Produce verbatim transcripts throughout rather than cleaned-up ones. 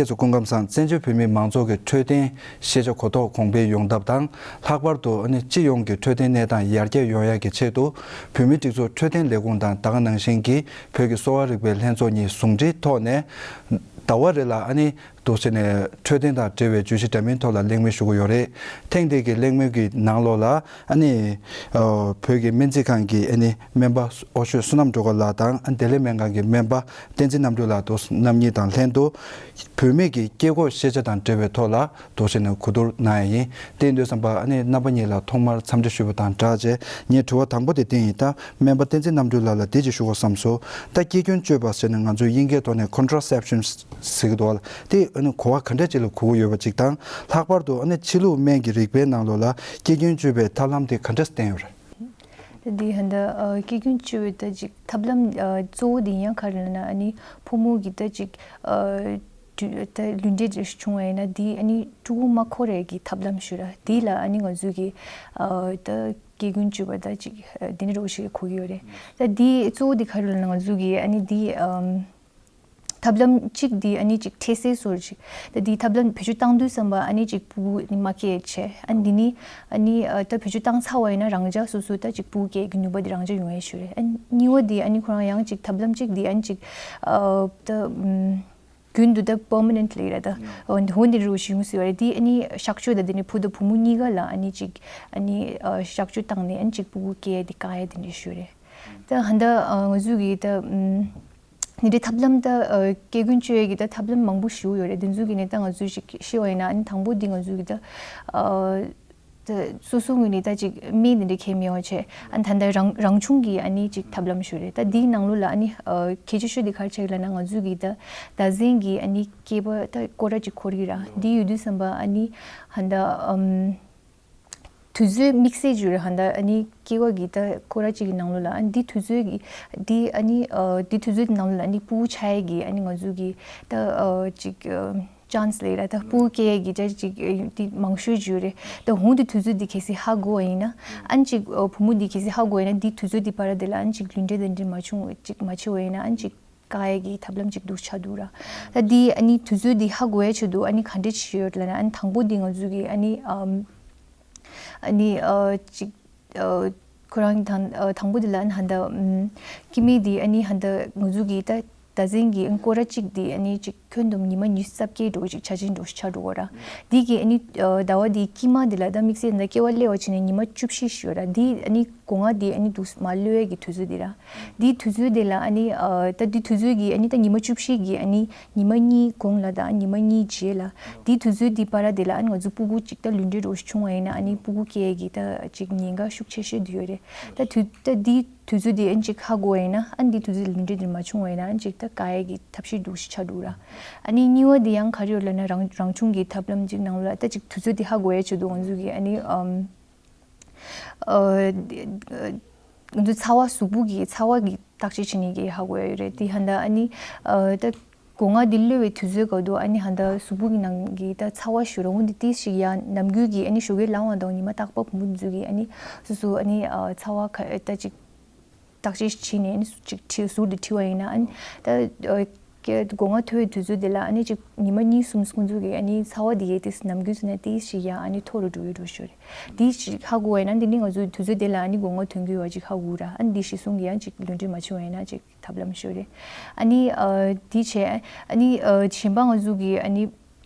སྐུ་ཁམས་བཟང་། བཙན་བྱོལ་བོད་མིའི་མང་ཚོགས་ཀྱི་འཕྲོད་བསྟེན་ཤེས་བྱ་གོ་རྟོགས་གོང་འཕེལ་ཡོང་ཐབས་དང་། ལྷག་པར་དུ་ཨ་ནི་སྤྱི་ཡོངས་ཀྱི་འཕྲོད་བསྟེན་གནས་སྟངས་ཡར་རྒྱས་ཡོང་ཡག་གི་ཆེད་དུ། བོད་མིའི་སྒྲིག་འཛུགས་འཕྲོད་བསྟེན་ལས་ཁུངས་དང་ད་ག་ནང་བཞིན་གྱི་བོད་ཀྱི་གསོ་བ་རིག་པའི་ལྷན་ཚོགས་གཉིས་ཟུང་འབྲེལ་ཐོག་ནས། ཟླ་བ་རེ་ལ་ཨ་ནི་འདུག་སེ་ནས་འཕྲོད་བསྟེན་དང་འབྲེལ་བའི་བརྗོད་གཞི་འདྲ་མིན་ཐོག་ལ་གླེང་མོལ་ཞུ་གི་ཡོད་རེད། ཐེངས་འདི་གི་གླེང་མོལ་གྱི་ནང་ལོགས་ལ་ཨ་ནི་ཨ་བོད་ཀྱི་སྨན་རྩིས་ཁང་གི་ཨ་ནི་སྨན་པ་ཨོ་ཤོད་བསོད་ནམས་སྒྲོལ་དཀར་ལགས་དང་། ཨ་བདེ་ལེགས་སྨན་ཁང་གི་སྨན་པ་བསྟན་འཛིན་རྣམ་གྲོལ་ལགས་འདུག་རྣམ་གཉིས་དང་ལྷན་དུ། བོད་མི་གི་སྐད་ཀོ་ཤེས་བྱ་དང་འབྲེལ་བའི་ཐོག་ལ་འདུག་སེ་ནས་གོ་བསྡུར་གནང་ཡ་ཡིན། དེ་ཡིན་དུས་ཙམ་པ་ཨ་ནི་རྣམ་པ་གཉིས་ལ་ཐོག་མར་འཚམས་འདྲི་ཞུས་པ་དང་སྦྲགས་བྱས། ངས་དྲི་བ་དང་པོ་དེ་འདི་ཡིན། ད་སྨན་པ་བསྟན་འཛིན་རྣམ་གྲོལ་ལགས་ལ་དེ་ཅིག་ཞུ་དགོས་བསམ་སོང་། ད་སྐྱེ་རྒྱུན་གཅོད་པ་ཟེར་ནས་ང་ཚོའི་དབྱིན་སྐད་ཐོག་ནས་contraception་ཟེར་གྱི་འདུག་བ། དེ་ཨ་ནི་གོ་བ་ག་འདྲ་ཅིག་ལ་གོ་གི་ཡོད་པ་ཅིག་དང་། ལྷག་པར་དུ་ཨ་ནི་ཕྱི་ལུགས་སྨན་གྱི་རིག་པའི་ནང་ལོགས་ལ་སྐྱེ་རྒྱུན་གཅོད་པའི་ཐབས་ལམ་དེ་ག་འདྲ་བསྟན་ཡོད་རེད། ད་འདི་ཧན་ད་ཨ་སྐྱེ་རྒྱུན་གཅོད་པའི་ད་ཅིག་ཐབས་ལམ་ཨ་གཙོ་བོ་དེ་ཡང་ག་རེ་ལབ་ན། ཨ་ནི་ཕོ་མོ་གི་ད་ཅིག་ཨ་དུ་ད་ལུས་འབྲེལ་བྱུང་བ་ཡིན་ན། འདི་ཨ་ནི་ཕྲུ་གུ་མ་འཁོར་ཡས་ཀྱི་ཐབས་ལམ་ཞུ་ར། འདི་ལ་ཨ་ནི་ང་ཚོས་ཀྱི་ཨ་ད་སྐྱེ་རྒྱུན་གཅོད་པ་ད་ཅིག་ཨ་འདི་འདྲ་བོ་ཞིག་གོ་གི་ཡོད་རེད། ད་འདི་གཙོ་བོ་འདི་ག་རེ་ལབ་ན། ང་ཚོས་ཀྱི་ཨ་ནི་འདི་ཨམ། ཐབས་ལམ་གཅིག་འདི་ཨ་ནི་ཅིག་འཕྲལ་སེལ་སོར་ཅིག་ད་འདི་ཐབས་ལམ་བེད་སྤྱོད་བཏང་དུས་ཙམ་པ་ཨ་ནི་ཅིག་ཕྲུ་གུ་ནི་མ་སྐྱེ་བྱས། ཨ་འདི་ནི་ཨ་ནི་ཨ་ད་བེད་སྤྱོད་བཏང་ཚར་བ་ཡིན་ན་རང་འཇགས་སོ་སོ་ད་ཅིག་ཕྲུ་གུ་སྐྱེ་གི་ནུས་པ་འདི་རང་འཇགས་ཡོང་ཡས་ཞུ་རེད། ཨ་གཉིས་པ་འདི་ཨ་ནི་ཁོ་རང་ཡང་ཅིག་ཐབས་ལམ་གཅིག་འདི་ཨ་ནི་ཅིག་ཨ་ད་ཨམ་རྒྱུན་དུ་ད་པར་མ་ནེན་ཊི་ལི་ར་ད་འོ་འདི་འོ་འདི་རུ་ཞིག་ཡོང་སྲིད་པ་རེད། འདི་ཨ་ནི་གཤག་བཅོས་ད་འདི་ནི་བུ་དང་བུ་མོ་གཉིས་ཀ་ལ་ཨ་ནི་ཅིག་ཨ་ནི་ཨ་གཤག་བཅོས་བཏང་ནས་ཨ་ནི་ཅིག་ཕྲུ་གུ་སྐྱེ་ཡས་འདི་བཀག་ཡས་འདི་འདྲ་ཞུ་རེད། ད་ཧན་ད་ཨ་ང་ཚོས་ཀྱི་ད་ཨམ། འདི་འདྲའི་ཐབས་ལམ་ད་ཨ་སྐྱེ་རྒྱུན་གཅོད་ཡས་ཀྱི་ད་ཐབས་ལམ་མང་པོ་ཞིག་ཡོད་རེད། དེ་ཚོ་གི་ནས་ད་ང་ཚོས་ཞིག་ཤེས་པ་ཡིན་ན། ཨ་ནི་དང་པོ་འདི་ང་ཚོས་ཀྱི་ད་ཨ་ད་སོ་སོ་ངོས་ནས་ད་ཅིག་སྨན་འདི་འདྲ་ཁྱེར་མི་ཡོང་བྱས། ཨ་ནི་ད་ལྟ་རང་རང་བྱུང་གི་ཨ་ནི་ཅིག་ཐབས་ལམ་ཞིག་རེད། ད་འདིའི་ནང་ལོགས་ལ་ཨ་ནི་ཨ་གལ་ཆེ་ཤོས་འདི་ག་རེ་ཆགས་ལབ་ན། ང་ཚོས་ཀྱི་ད་ཟླ་གཟན་གྱི་ཨ་ནི་སྐྱེས་པ་ད་སྐོར་ར་ཅིག་འཁོར་གྱི་ར། འདི་ཡོད་དུས་ཙམ་པ་ཨ་ནི་ཧན་ད་ཨམ། དུས་ཚོད་དམིགས་བསལ་ཅིག་རེད། ཧན་ད་ཨ་ནི་སྐྱེ་བ་གི་ད་སྐོར་ར་གཅིག་གི་ནང་ལོགས་ལ་ཨ་ནི་འདི་དུས་ཚོད་ཀྱི་འདི་ཨ་ནི་ཨ་འདི་དུས་ཚོད་ཀྱི་ནང་ལོགས་ལ་ཨ་ནི་ཕྲུ་གུ་ཆགས་ཡས་ཀྱི་ཨ་ནི་ང་ཚོ་གི་ད་ཨ་ཅིག་ཨ་ཅན་སི་ལབ་ཡ་ར། ད་ཕྲུ་གུ་སྐྱེ་ཡས་ཀྱི་ད་ཅིག་ཨ་འདི་མང་ཤོས་ཅིག་ཡོད་རེད། ད་འོ་འདི་དུས་ཚོད་འདི་གལ་སྲིད་ཧ་གོ་བ་ཡིན་ན། ཨ་ནི་ཅིག་ཨ་བུ་མོ་འདི་གལ་སྲིད་ཧ་གོ་བ་ཡིན་ན། འདི་དུས་ཚོད་འདི་བར་དེ་ལ་ཨ་ནི་ཅིག་ལུས་འབྲེལ་དེ་འདྲ་མ་བྱུང་ཅིག་མ་བྱེད་པ་ཡིན་ན། ཨ་ནི་ཅིག་བཀག་ཡས་ཀྱི་ཐབས་ལམ་ཅིག་འདུག་ཆགས་འདུག་ར། ད་འདི་ཨ་ནི་དུས་ཚོད་འདི་ཧ་གོ་ཡས་ཆེད་དུ་ཨ་ནི་ག་འདྲས་བྱས་ཡོད་ལབ་ན། ཨ་ནི་དང་པོ་འདི་ང་ཚོ་གི་ཨ་ནི་ཨམ་ཨ་ནི་ཨ་ཅིག་ཨ་ཁོ་རང་དང་ཨ་དང་པོ་འདི་ལ་ཨ་ནི་ཧན་ད་ཨམ་སྐྱེ་དམན་འདི་ཨ་ནི་ཧན་ད་ང་ཚོ་གི་ད་ཟླ་གཟན་གྱི་ཨ་ནི་སྐོར་ར་གཅིག་འདི་ཨ་ནི་ཅིག་ཁྱོན་བསྡོམས་ཉི་མ་ཉི་ཤུ་རྩ་བརྒྱད་འགྲོ་ཅིག་ཆ་ཆེན་འགྲོ་ཞིག་ཆགས་འགྲོ་གོ་ར། འདི་གི་ཨ་ནི་ཨ་ཟླ་བ་འདིའི་དཀྱིལ་མ་འདི་ལ་ད་དམིགས་བསལ་ད་སྐྱེ་བ་སླེབས་པ་ཕྱིན་ནས་ཉི་མ་བཅུ་བཞི་ཞིག་ཡོད་ར། འདི་ཨ་ནི་སྒོ་ང་འདི་ཨ་ནི་འདུག་མ་གློད་ཡས་ཀྱི་དུས་ཚོད་འདི་ར། འདིའི་དུས་ཚོད་དེ་ལ་ཨ་ནི་ཨ་ད་འདི་དུས་ཚོད་ཀྱི་ཨ་ནི་ད་ཉི་མ་བཅུ་བཞི་གི་ཨ་ནི་ཉི་མ་གཉིས་གོང་ལ་དང་ཉི་མ་གཉིས་རྗེས་ལ། འདིའི་དུས་ཚོད་འདི་བར་དེ་ལ་ཨ་ནི་ང་ཚོ་ཕྲུ་གུ་ཅིག་ད་ལུས་འབྲེལ་འདྲ་བོ་ཞིག་བྱུང་བ་ཡིན་ན། ཨ་ནི་ཕྲུ་གུ་སྐྱེ་ཡས་ཀྱི་ད་ཅིག་ཉེན་ཁ་ཤུགས་ཆེ་ཤོས་འདི་ཡོད་རེད། ད་དུས་ད་འདིའི་དུས་ཚོད་འདི་ཨ་ནི་ཅིག་ཧ་གོ་བ་ཡིན་ན། ཨ་ནི་འདིའི་དུས་ཚོད་ལུས་འབྲེལ་འདི་མ་བྱུང་བ་ཡིན་ན། ཨ་ནི་ཅིག་ད་བཀག་ཡས་ཀྱི་ཐབས་ཤེས་འདྲ་བོ་ཞིག་ཆགས་འགྲོ་ར། ཨ་ནི་གཉིས་པ་འདི་ཡང་ག་རེ་ཡོད་ལབ་ན། རང་རང་བྱུང་གི་ཐབས་ལམ་ཅིག་ནང་ལ་ད་ཅིག་དུས་ཚོད་འདི་ཧ་གོ་ཡས་ཆེད་དུ་ང་ཚོ་གི་ཨ་ནི་ཨམ། ཨ་ང་ཚོ་ཚ་བ་གཟུགས་པོ་གི་ཚ་བ་གི་བརྟག་དཔྱད་བྱེད་ནི་གི་ཧ་གོ་ཡ་ཡོད་རེད། དེ་ཧན་ད་ཨ་ནི་ཨ་ད་སྒོ་ང་འདི་གློད་པའི་དུས་ཚོད་སྐབས་དུ་ཨ་ནི་ཧན་ད་གཟུགས་པོ་གི་ནང་གི་ད་ཚ་བ་ཞུ་རུང་འདི་ཏིས་ཞིག་ཡ་ནམ་རྒྱུན་གྱི་ཨ་ནི་ཞོགས་ཀས་ལངས་པ་དང་ཉི་མ་རྟག་པར་བུ་མོ་འདི་ཚོ་གི་ཨ་ནི་སོ་སོ་ཨ་ནི་ཨ་ཚ་བ་ཁ་ད་ཅིག་བརྟག་དཔྱད་བྱས་ནས་ཨ་ནི་ཅིག་ཁྲིད་ཟུར་དུ་ཁྲིད་པ་ཡིན་ན། ཨ་ནི་ད་ཨ་སྒོ་ང་མཐོ་བའི་དུས་ཚོད་དེ་ལ་ཨ་ནི་ཅིག་ཉི་མ་གཉིས་གསུམ་ཁོང་ཚོ་གི་ཨ་ནི་ཚ་བ་དེ་གའི་ཏིས་ནམ་རྒྱུན་ཚོ་ནས་ཏིས་ཞིག་ཡ་ཨ་ནི་མཐོ་རུ་འགྲོ་ཡི་འགྲོ་ཞོར་རེད། དེ་ཞིག་ཧ་གོ་བ་ཡིན་ན། དེ་ནི་ང་ཚོའི་དུས་ཚོད་དེ་ལ་ཨ་ནི་སྒོ་ང་ཐོན་གྱི་ཡོད་ཅིག་ཧ་གོ་ར། ཨ་ནི་དེ་གཞི་བཟུང་གི་ཡང་ཅིག་ལུས་འབྲེལ་མ་བྱུང་བ་ཡིན་ན་ཅིག་ཐབས་ལམ་ཞིག་རེད། ཨ་ནི་ཨ་དེ་བྱས་ཨ་ནི་ཨ་གཞན་པ་ང་ཚོ་གི་ཨ་ནི་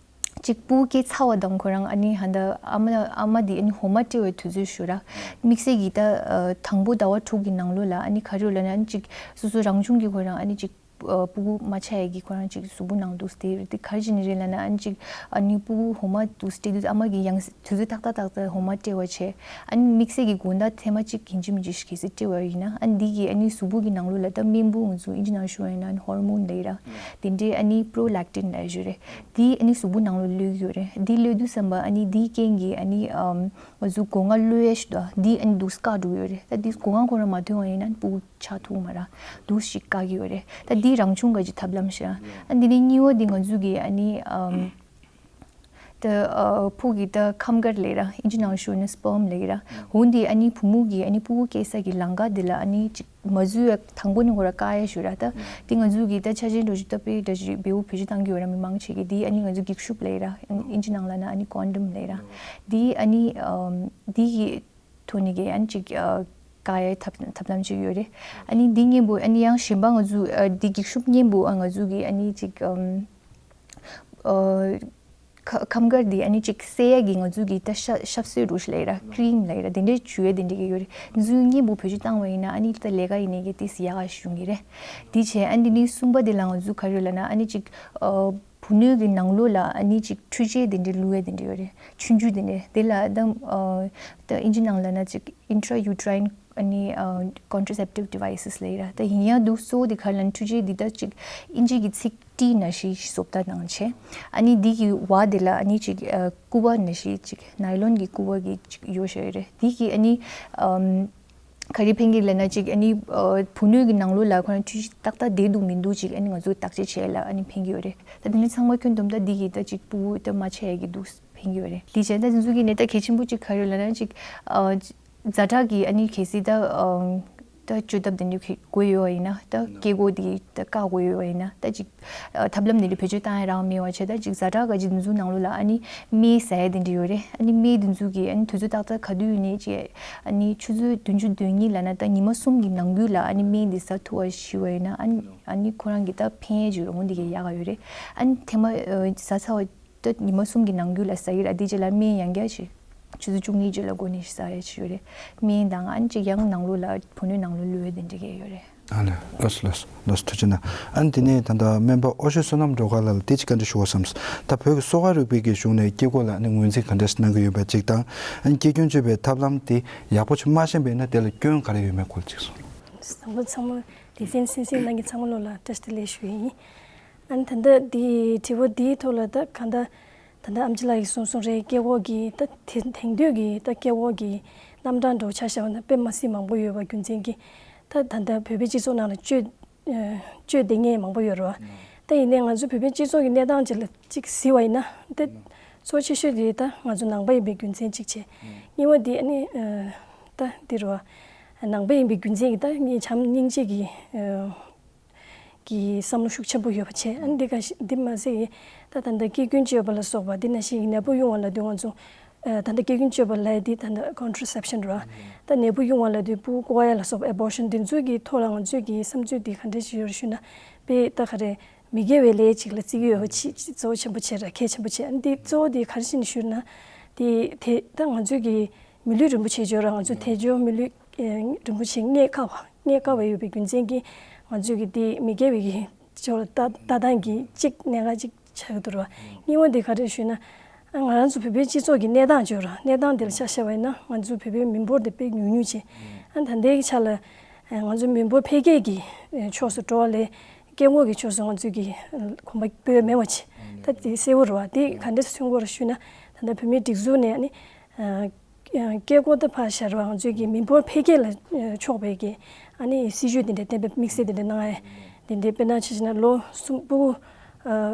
ཅིག་ཕྲུ་གུ་སྐྱེས་ཚར་བ་དང་ཁོ་རང་ཨ་ནི་ཧན་ད་ཨ་མ་ཨ་མ་དེ་ཨ་ནི་འོ་མ་སྤྲད་པའི་དུས་ཚོད་ཞུ་ར། དམིགས་བསལ་གྱི་ད་ཨ་དང་པོ་ཟླ་བ་དྲུག་གི་ནང་ལོགས་ལ་ཨ་ནི་ག་རེ་ཡོད་ལབ་ན། ཨ་ནི་ཅིག་སོ་སོ་རང་བྱུང་གི་ཁོ་རང་ཨ་ནི་ཅིག་ཨ་ཕྲུ་གུ་མ་ཆགས་ཡས་ཀྱི་ཁོ་རང་ཅིག་གཟུགས་པོ་ནང་འདུག་སྟེ་རེད། དེ་ག་རེ་བྱས་ནས་རེད་ལབ་ན། ཨ་ནི་ཅིག་ཨ་ནི་ཕྲུ་གུ་འོ་མ་འདུག་སྤྲད་དུས་ཨ་མ་གིས་ཡང་དུས་ཚོད་ཏག་ཏག་ཏག་ཏག་འོ་མ་སྤྲད་པ་བྱས། ཨ་ནི་དམིགས་བསལ་གྱི་དགོང་དག་ཐེངས་མ་གཅིག་ཡིན་གཅིག་མིན་གཅིག་གལ་སྲིད་སྤྲད་པ་ཡིན་ན། ཨ་ནི་འདི་གིས་ཨ་ནི་གཟུགས་པོ་གི་ནང་ལོགས་ལ་ད་རྨེན་བུ་ང་ཚོ་ཨིན་ཇི་ནང་ཞུ་བ་ཡིན་ན་ཧོར་མོན་ལབ་ཡ་ར། དེ་འདྲའི་ཨ་ནི་པྲོ་ལེག་ཊིན་ལབ་ཡ་ཞིག་རེད། དེ་ཨ་ནི་གཟུགས་པོ་ནང་ལོགས་གློད་ཀྱི་ཡོད་རེད། དེ་གློད་དུས་ཙམ་པ་ཨ་ནི་དེའི་རྐྱེན་གྱིས་ཨ་ནི་ཨམ་ང་ཚོ་སྒོ་ང་གློད་ཡས་ཞིག་འདུག་དེ་ཨ་ནི་འདུག་སེ་བཀག་འགྲོ་གི་ཡོད་རེད། ད་དེ་སྒོ་ང་ཁོ་རང་མ་ཐོན་པ་ཡིན་ན་ཕྲུ་གུ་ཆགས་ཐུབ་མ་རེད། འདུག་སེ་བཀག་གི་ཡོད་རེད། ད་འདི་རང་བྱུང་གི་ཐབས་ལམ་ཞིག་རེད། ཨ་འདི་ནས་གཉིས་པ་འདི་ང་ཚོ་གི་ཨ་ནི་ཨམ་ ད་ཨ་ཕྲུ་གུ་གི་ད་ཁམས་དཀར་ལབ་ར། ཨིན་ཇི་ནང་ཞུ་ན་སྤརམ་ལབ་ར། འོ་འདི་ཨ་ནི་བུ་མོ་གི་ཨ་ནི་ཕྲུ་གུ་སྐྱེ་ས་གི་ལམ་ཁ་འདི་ལ་ཨ་ནི་ཅིག་མ་འཛུལ་ཡ་དང་པོ་ནས་ཁོ་ར་བཀག་ཡ་ཞུ་ར། ད་འདི་ང་ཚོ་གི་ད་ཆ་ཆེན་འགྲོ་ཞིག་ད་དཔེ་འདྲ་ཞིག་བེའུ་བེད་སྤྱོད་བཏང་གི་ཡོད་ར། མི་མང་ཆེ་གི་འདི་ཨ་ནི་ང་ཚོ་འགྱིག་ཤུབས་ལབ་ར། ཨིན་ཇི་ནང་ལ་ན་ཨ་ནི་ཀོན་ཌོམ་ལབ་ར། འདི་ཨ་ནི་ཨམ་འདི་གི་ཐོག་ནས་ཀྱི་ཨ་ནི་ཅིག་ཨ་བཀག་ཡའི་ཐབས་ཐབས་ལམ་ཅིག་ཡོད་རེད། ཨ་ནི་འདི་གཉིས་པོ་ཨ་ནི་ཡང་གཞན་པ་ང་ཚོ་ཨ་འདི་འགྱིག་ཤུབས་གཉིས་པོ་ཨ་ང་ཚོ་གི་ཨ་ནི་ཅིག་ཨམ་ཨ་ཁ་ཁམས་དཀར་འདི་ཨ་ནི་ཅིག་སེལ་ཡ་གི་ང་ཚོ་གི་ད་ཤ་ཤབ་སོའི་རུ་ཤི་ལབ་ར། ཀྲིམ་ལབ་ར། དེ་འདྲའི་བྱུག་ཡ་དེ་འདྲ་གི་ཡོད་རེད། འདི་ཚོ་གཉིས་པོ་བེད་སྤྱོད་བཏང་བ་ཡིན་ན་ཨ་ནི་ད་ལས་ཀ་ཡིན་ནའི་གི་ཏིས་ཡག་ག་ཞུ་གི་རེད། འདི་བྱས་ཨ་འདི་ནི་གསུམ་པ་འདི་ལ་ང་ཚོ་ག་རེ་ལབ་ན་ཨ་ནི་ཅིག་ཨ་བུ་སྣོད་ཀྱི་ནང་ལོགས་ལ་ཨ་ནི་ཅིག་འཕྲུལ་ཆས་དེ་འདྲ་བླུགས་ཡ་དེ་འདྲ་ཡོད་རེད། ཆུང་ཆུང་དེ་འདྲ། དེ་ལ་ད་ཨ་ད་ཨིན་ཇི་ནང་ལ་ན་ཅིག་intrauterine ཨ་ནི་ཨ་contraceptive devices ལབ་ཡ་ར། ད་ཡིན་ཡང་འདུག་གཙོ་བོ་དེ་ག་རེ་ལབ་ན་འཕྲུལ་ཆས་འདི་ད་ཅིག་ཨིན་ཇི་གི་ཚིག་ཊི་ནང་བཞིན་བཟོ་ལྟ་ནང་བྱས། ཨ་ནི་འདི་གི་བར་དེ་ལ་ཨ་ནི་ཅིག་ཨ་སྐུད་པ་ནང་བཞིན་ཅིག་ནའི་ལོན་གྱི་སྐུད་པ་གི་ཅིག་ཡོད་བཞག་ཡོད་རེད། འདི་གི་ཨ་ནི་ཨམ་ག་རེ་ཕན་གི་ལབ་ན་ཅིག་ཨ་ནི་ཨ་བུ་སྣོད་ཀྱི་ནང་ལོགས་ལ་ཁོ་རང་འཕྲུལ་ཆས་ཏག་ཏག་བསྡད་འདུག་མི་འདུག་ཅིག་ཨ་ནི་ང་ཚོ་བརྟག་དཔྱད་བྱེད་ཡ་ལ་ཨ་ནི་ཕན་གི་ཡོད་རེད། ད་དེ་ནི་ཚང་མ་ཁྱོན་བསྡོམས་ད་འདི་གི་ད་ཅིག་ཕྲུ་གུ་ད་མ་ཆགས་ཡ་གི་འདུག་ཕན་གི་ཡོད་རེད། འདི་བྱས་ད་འདི་ཚོ་གི་ནི་ད་གལ་ཆེན་པོ་ཅིག་ག་རེ་ལབ་ན་ཅིག་ཨ་ཛ་དྲག་གི་ཨ་ནི་གལ་སྲིད་ད་ཨ་ད་བཅོས་ཐབས་དེ་འདྲ་གི་དགོས་ཡོད་པ་ཡིན་ན། ད་སྐྱེ་སྒོ་དེ་ད་བཀག་དགོས་ཡོད་པ་ཡིན་ན། ད་ཅིག་ཨ་ཐབས་ལམ་དེ་འདྲ་བེད་སྤྱོད་བཏང་ཡ་རང་མེད་པ་བྱས། ད་ཅིག་ཛ་དྲག་ག་ཅིག་འདི་ཚོ་ནང་ལོགས་ལ་ཨ་ནི་སྨན་ཟ་ཡ་དེ་འདྲ་ཡོད་རེད། ཨ་ནི་སྨན་དེ་ཚོ་གི་ཨ་ནི་དུས་ཚོད་ཏག་ཏག་ག་དུས་ཡིན་ནའི་ཅིག་ཨ་ནི་ཆུ་ཚོད་བདུན་ཅུ་དོན་གཉིས་ལབ་ན་ད་ཉི་མ་གསུམ་གི་ནང་ཁུལ་ལ་ཨ་ནི་སྨན་དེ་ཟ་ཐུབ་པ་ཞུ་བ་ཡིན་ན་ཨ་ནི་ཨ་ནི་ཁོ་རང་གི་ད་ཕན་ཡ་ཅིག་ཡོང་དེ་གི་ཡག་ག་ཡོད་རེད། ཨ་ནི་ཐེངས་མ་ཨ་ཟ་ཚར་བ་ད་ཉི་མ་གསུམ་གྱི་ནང་ཁུལ་ལ་ཟ་གི་ར། དེ་རྗེས་ལ་སྨན་ཡང་བསྐྱར་ཞིག་ཆུ་ཚོད་བཅུ་གཉིས་རྗེས་ལ་འགོ་ནས་ཟ་ཡ་ཞིག་ཡོད་རེད། སྨན་དང་ཨ་ནི་ཅིག་ཡང་ནང་ལོགས་ལ་བུ་སྣོད་ནང་ལོགས་བླུགས་ཡ་དེ་འདྲ་གི་ཡོད་རེད། ཨ་ལས། ལགས་སོ་ལགས་སོ་ལགས་སོ། ཐུགས་རྗེ་གནང་། ཨ་ནི་དེ་ནས་ད་ལྟ་སྨན་པ་ཨོ་ཤོད་བསོད་ནམས་སྒྲོལ་དཀར་ལགས་ལ་དེ་ཅིག་བཀའ་འདྲི་ཞུ་བ་བསམས། ད་བོད་ཀྱི་གསོ་བ་རིག་པའི་གི་གཞུང་ནས་སྐྱེ་སྒོ་ལ་ཨ་ནི་ངོས་འཛིན་ག་འདྲ་ཞིག་གནང་གི་ཡོད་པ་གཅིག་དང་། ཨ་ནི་སྐྱེ་སྐྱོན་བཅོས་པའི་ཐབས་ལམ་དེ་ཡག་པོ་ཞིག་མ་ཤེས་པ་ཡིན་ན་དེ་ལ་སྐྱོན་ག་རེ་ཡོད་མེད་སྐོར་ཅིག་གསུངས་རོགས། དང་པོ་ཚང་མ་ལེ་ཚན་གསན་གཟིགས་གནང་མཁན་ཚང་མ་ལོ་ལ་བཀྲ་ཤིས་བདེ་ལེགས་ཞུ་ཡི་ཡིན། ཨ་ནི་ད་ལྟ་འདི་དྲི་བ་འདིའི་ཐོག་ལ་ད་གང་ལྟར་ད་ལྟ་ཨམ་ཆི་ལགས་ཀྱིས་གསུངས་གསུངས་རེད། སྐྱེ་སྒོ་གི་ད་དེ་དེང་དུས་ཀྱི་ད་སྐྱེ་སྒོ་གི་རྣམ་གྲངས་འདྲ་བོ་ཆ་བཞག་པ་ན་དཔེ་མི་སྲིད་མང་པོ་ཡོད་པ་རྒྱུ་མཚན་གྱིས་ད་ད་ལྟ་བོད་པའི་སྤྱི་ཚོགས་ནང་ལ་བཅོས་ཨ་བཅོས་བསྡད་མཁན་མང་པོ་ཡོད་རེད་བ། ད་ཡིན་ནའི་ང་ཚོ་བོད་པའི་སྤྱི་ཚོགས་ཀྱི་གནས་སྟངས་ཅིག་ལ་ཅིག་གཟིགས་པ་ཡིན་ན་ད་གཙོ་ཆེ་ཤོས་དེ་ད་ང་ཚོ་ནང་པ་ཡིན་པའི་རྒྱུ་མཚན་གཅིག་བྱས། གཉིས་པ་དེ་ཨ་ནི་ཨ་ད་འདི་རེད་བ། ནང་པ་ཡིན་པའི་རྒྱུ་མཚན་གྱིས་ད་ངས་བྱམས་སྙིང་རྗེ་གི་ཨ་གི་བསམ་བློ་ཤུགས་ཆེན་པོ་ཡོད་པ་བྱས། ཨ་ནི་འདི་ག་ཞིག་འདི་མ་ཟད་ད་ད་ལྟ་སྐྱེ་རྒྱུན་གཅོད་པ་ལ་སོགས་པ་འདི་ནང་བཞིན་གྱི་ནད་འབུ་དབྱུང་བ་ལབ་དུས་ང་ཚོ་ཨ་ད་ལྟ་སྐྱེ་རྒྱུན་གཅོད་པ་ལབ་ཡ་འདི་ད་ལྟ་contraception་རེད་བ། ད་ནད་འབུ་དབྱུང་བ་ལབ་དུས་ཕྲུ་གུ་བཀོག་ཡ་ལ་སོགས་པ་abortion་འདི་ཚོའི་གི་ཐོག་ལ་ང་ཚོའི་གི་བསམ་ཚུལ་འདི་ག་འདྲས་ཞིག་ཡོད་རེད་ཞུས་ན་དཔེ་ད་ག་རེ་མི་དགེ་བའི་ལས་ཅིག་ལ་བརྩི་གི་ཡོད་པ་ཆེ་གཙོ་བོ་ཆེན་པོ་བྱས་ར་གལ་ཆེན་པོ་བྱས། ཨ་ནི་འདི་གཙོ་བོ་འདི་ག་རེ་བྱས་ནས་ཞུས་ན་འདི་དེ་ད་ང་ཚོའི་གི་མི་ལུས་རིན་པོ་ཆེ་ཅིག་ཡོད་ར། ང་ཚོ་དལ་འབྱོར་མི་ལུས་ཨེ་རིན་པོ་ཆེ་རྙེད་དཀའ་བ་རྙེད་དཀའ་བ་ཡོད་པའི་རྒྱུ་མཚན་གྱིས་ང་ཚོས་ཀྱི་དེ་མི་དགེ་བའི་གི་ཅོ་ལ་ལྟ་ལྟ་སྟངས་ཀྱི་གཅིག་གནད་འགག་ཅིག་ཆགས་ཀྱི་འདུག་ར། གཉིས་པ་དེ་ག་རེ་ཞུས་ན་ང་རང་ཚོ་བོད་པའི་སྤྱི་ཚོགས་ཀྱི་གནས་སྟངས་ཅིག་ཡོད་ར། གནས་སྟངས་དེ་ལ་ཆ་བཞག་པ་ཡིན་ན་ང་ཚོ་བོད་པའི་མི་འབོར་དེ་དཔེ་ཉུང་ཉུང་བྱས། ཨ་ད་ལྟའི་ཆ་ལ་ང་ཚོ་མི་འབོར་འཕེལ་རྒྱས་ཀྱི་ཕྱོགས་སུ་འགྲོ་བ་ལས་སྐྱེ་འགོག་གི་ཕྱོགས་སུ་ང་ཚོས་ཀྱི་གོམ་པ་སྤོས་མེད་པ་བྱས། ད་དེ་གསལ་བོ་རེད་བ། དེ་ག་འདྲས་སེ་མཚོན་གྱི་ཡོད་རེད་ཞུས་ན་ད་ལྟ་བོད་མིའི་སྒྲིག་འཛུགས་ནས་ཨ་ནི། སྐྱེ་སྒོ་ད་ཕར་བཞག་རོགས། ང་ཚོའི་གི་མི་འབོར་འཕེལ་རྒྱས་ལ་ཕྱོགས་པའི་གི་ཨ་ནི་སྲིད་ཇུས་དེ་འདྲ་གཏན་འབེབས་དམིགས་བསལ་དེ་འདྲ་གནང་ཡ་དེ་འདྲའི་དཔེར་ན་ཆ་བཞག་ན་ལོ་གསུམ་ཕྲུ་གུ་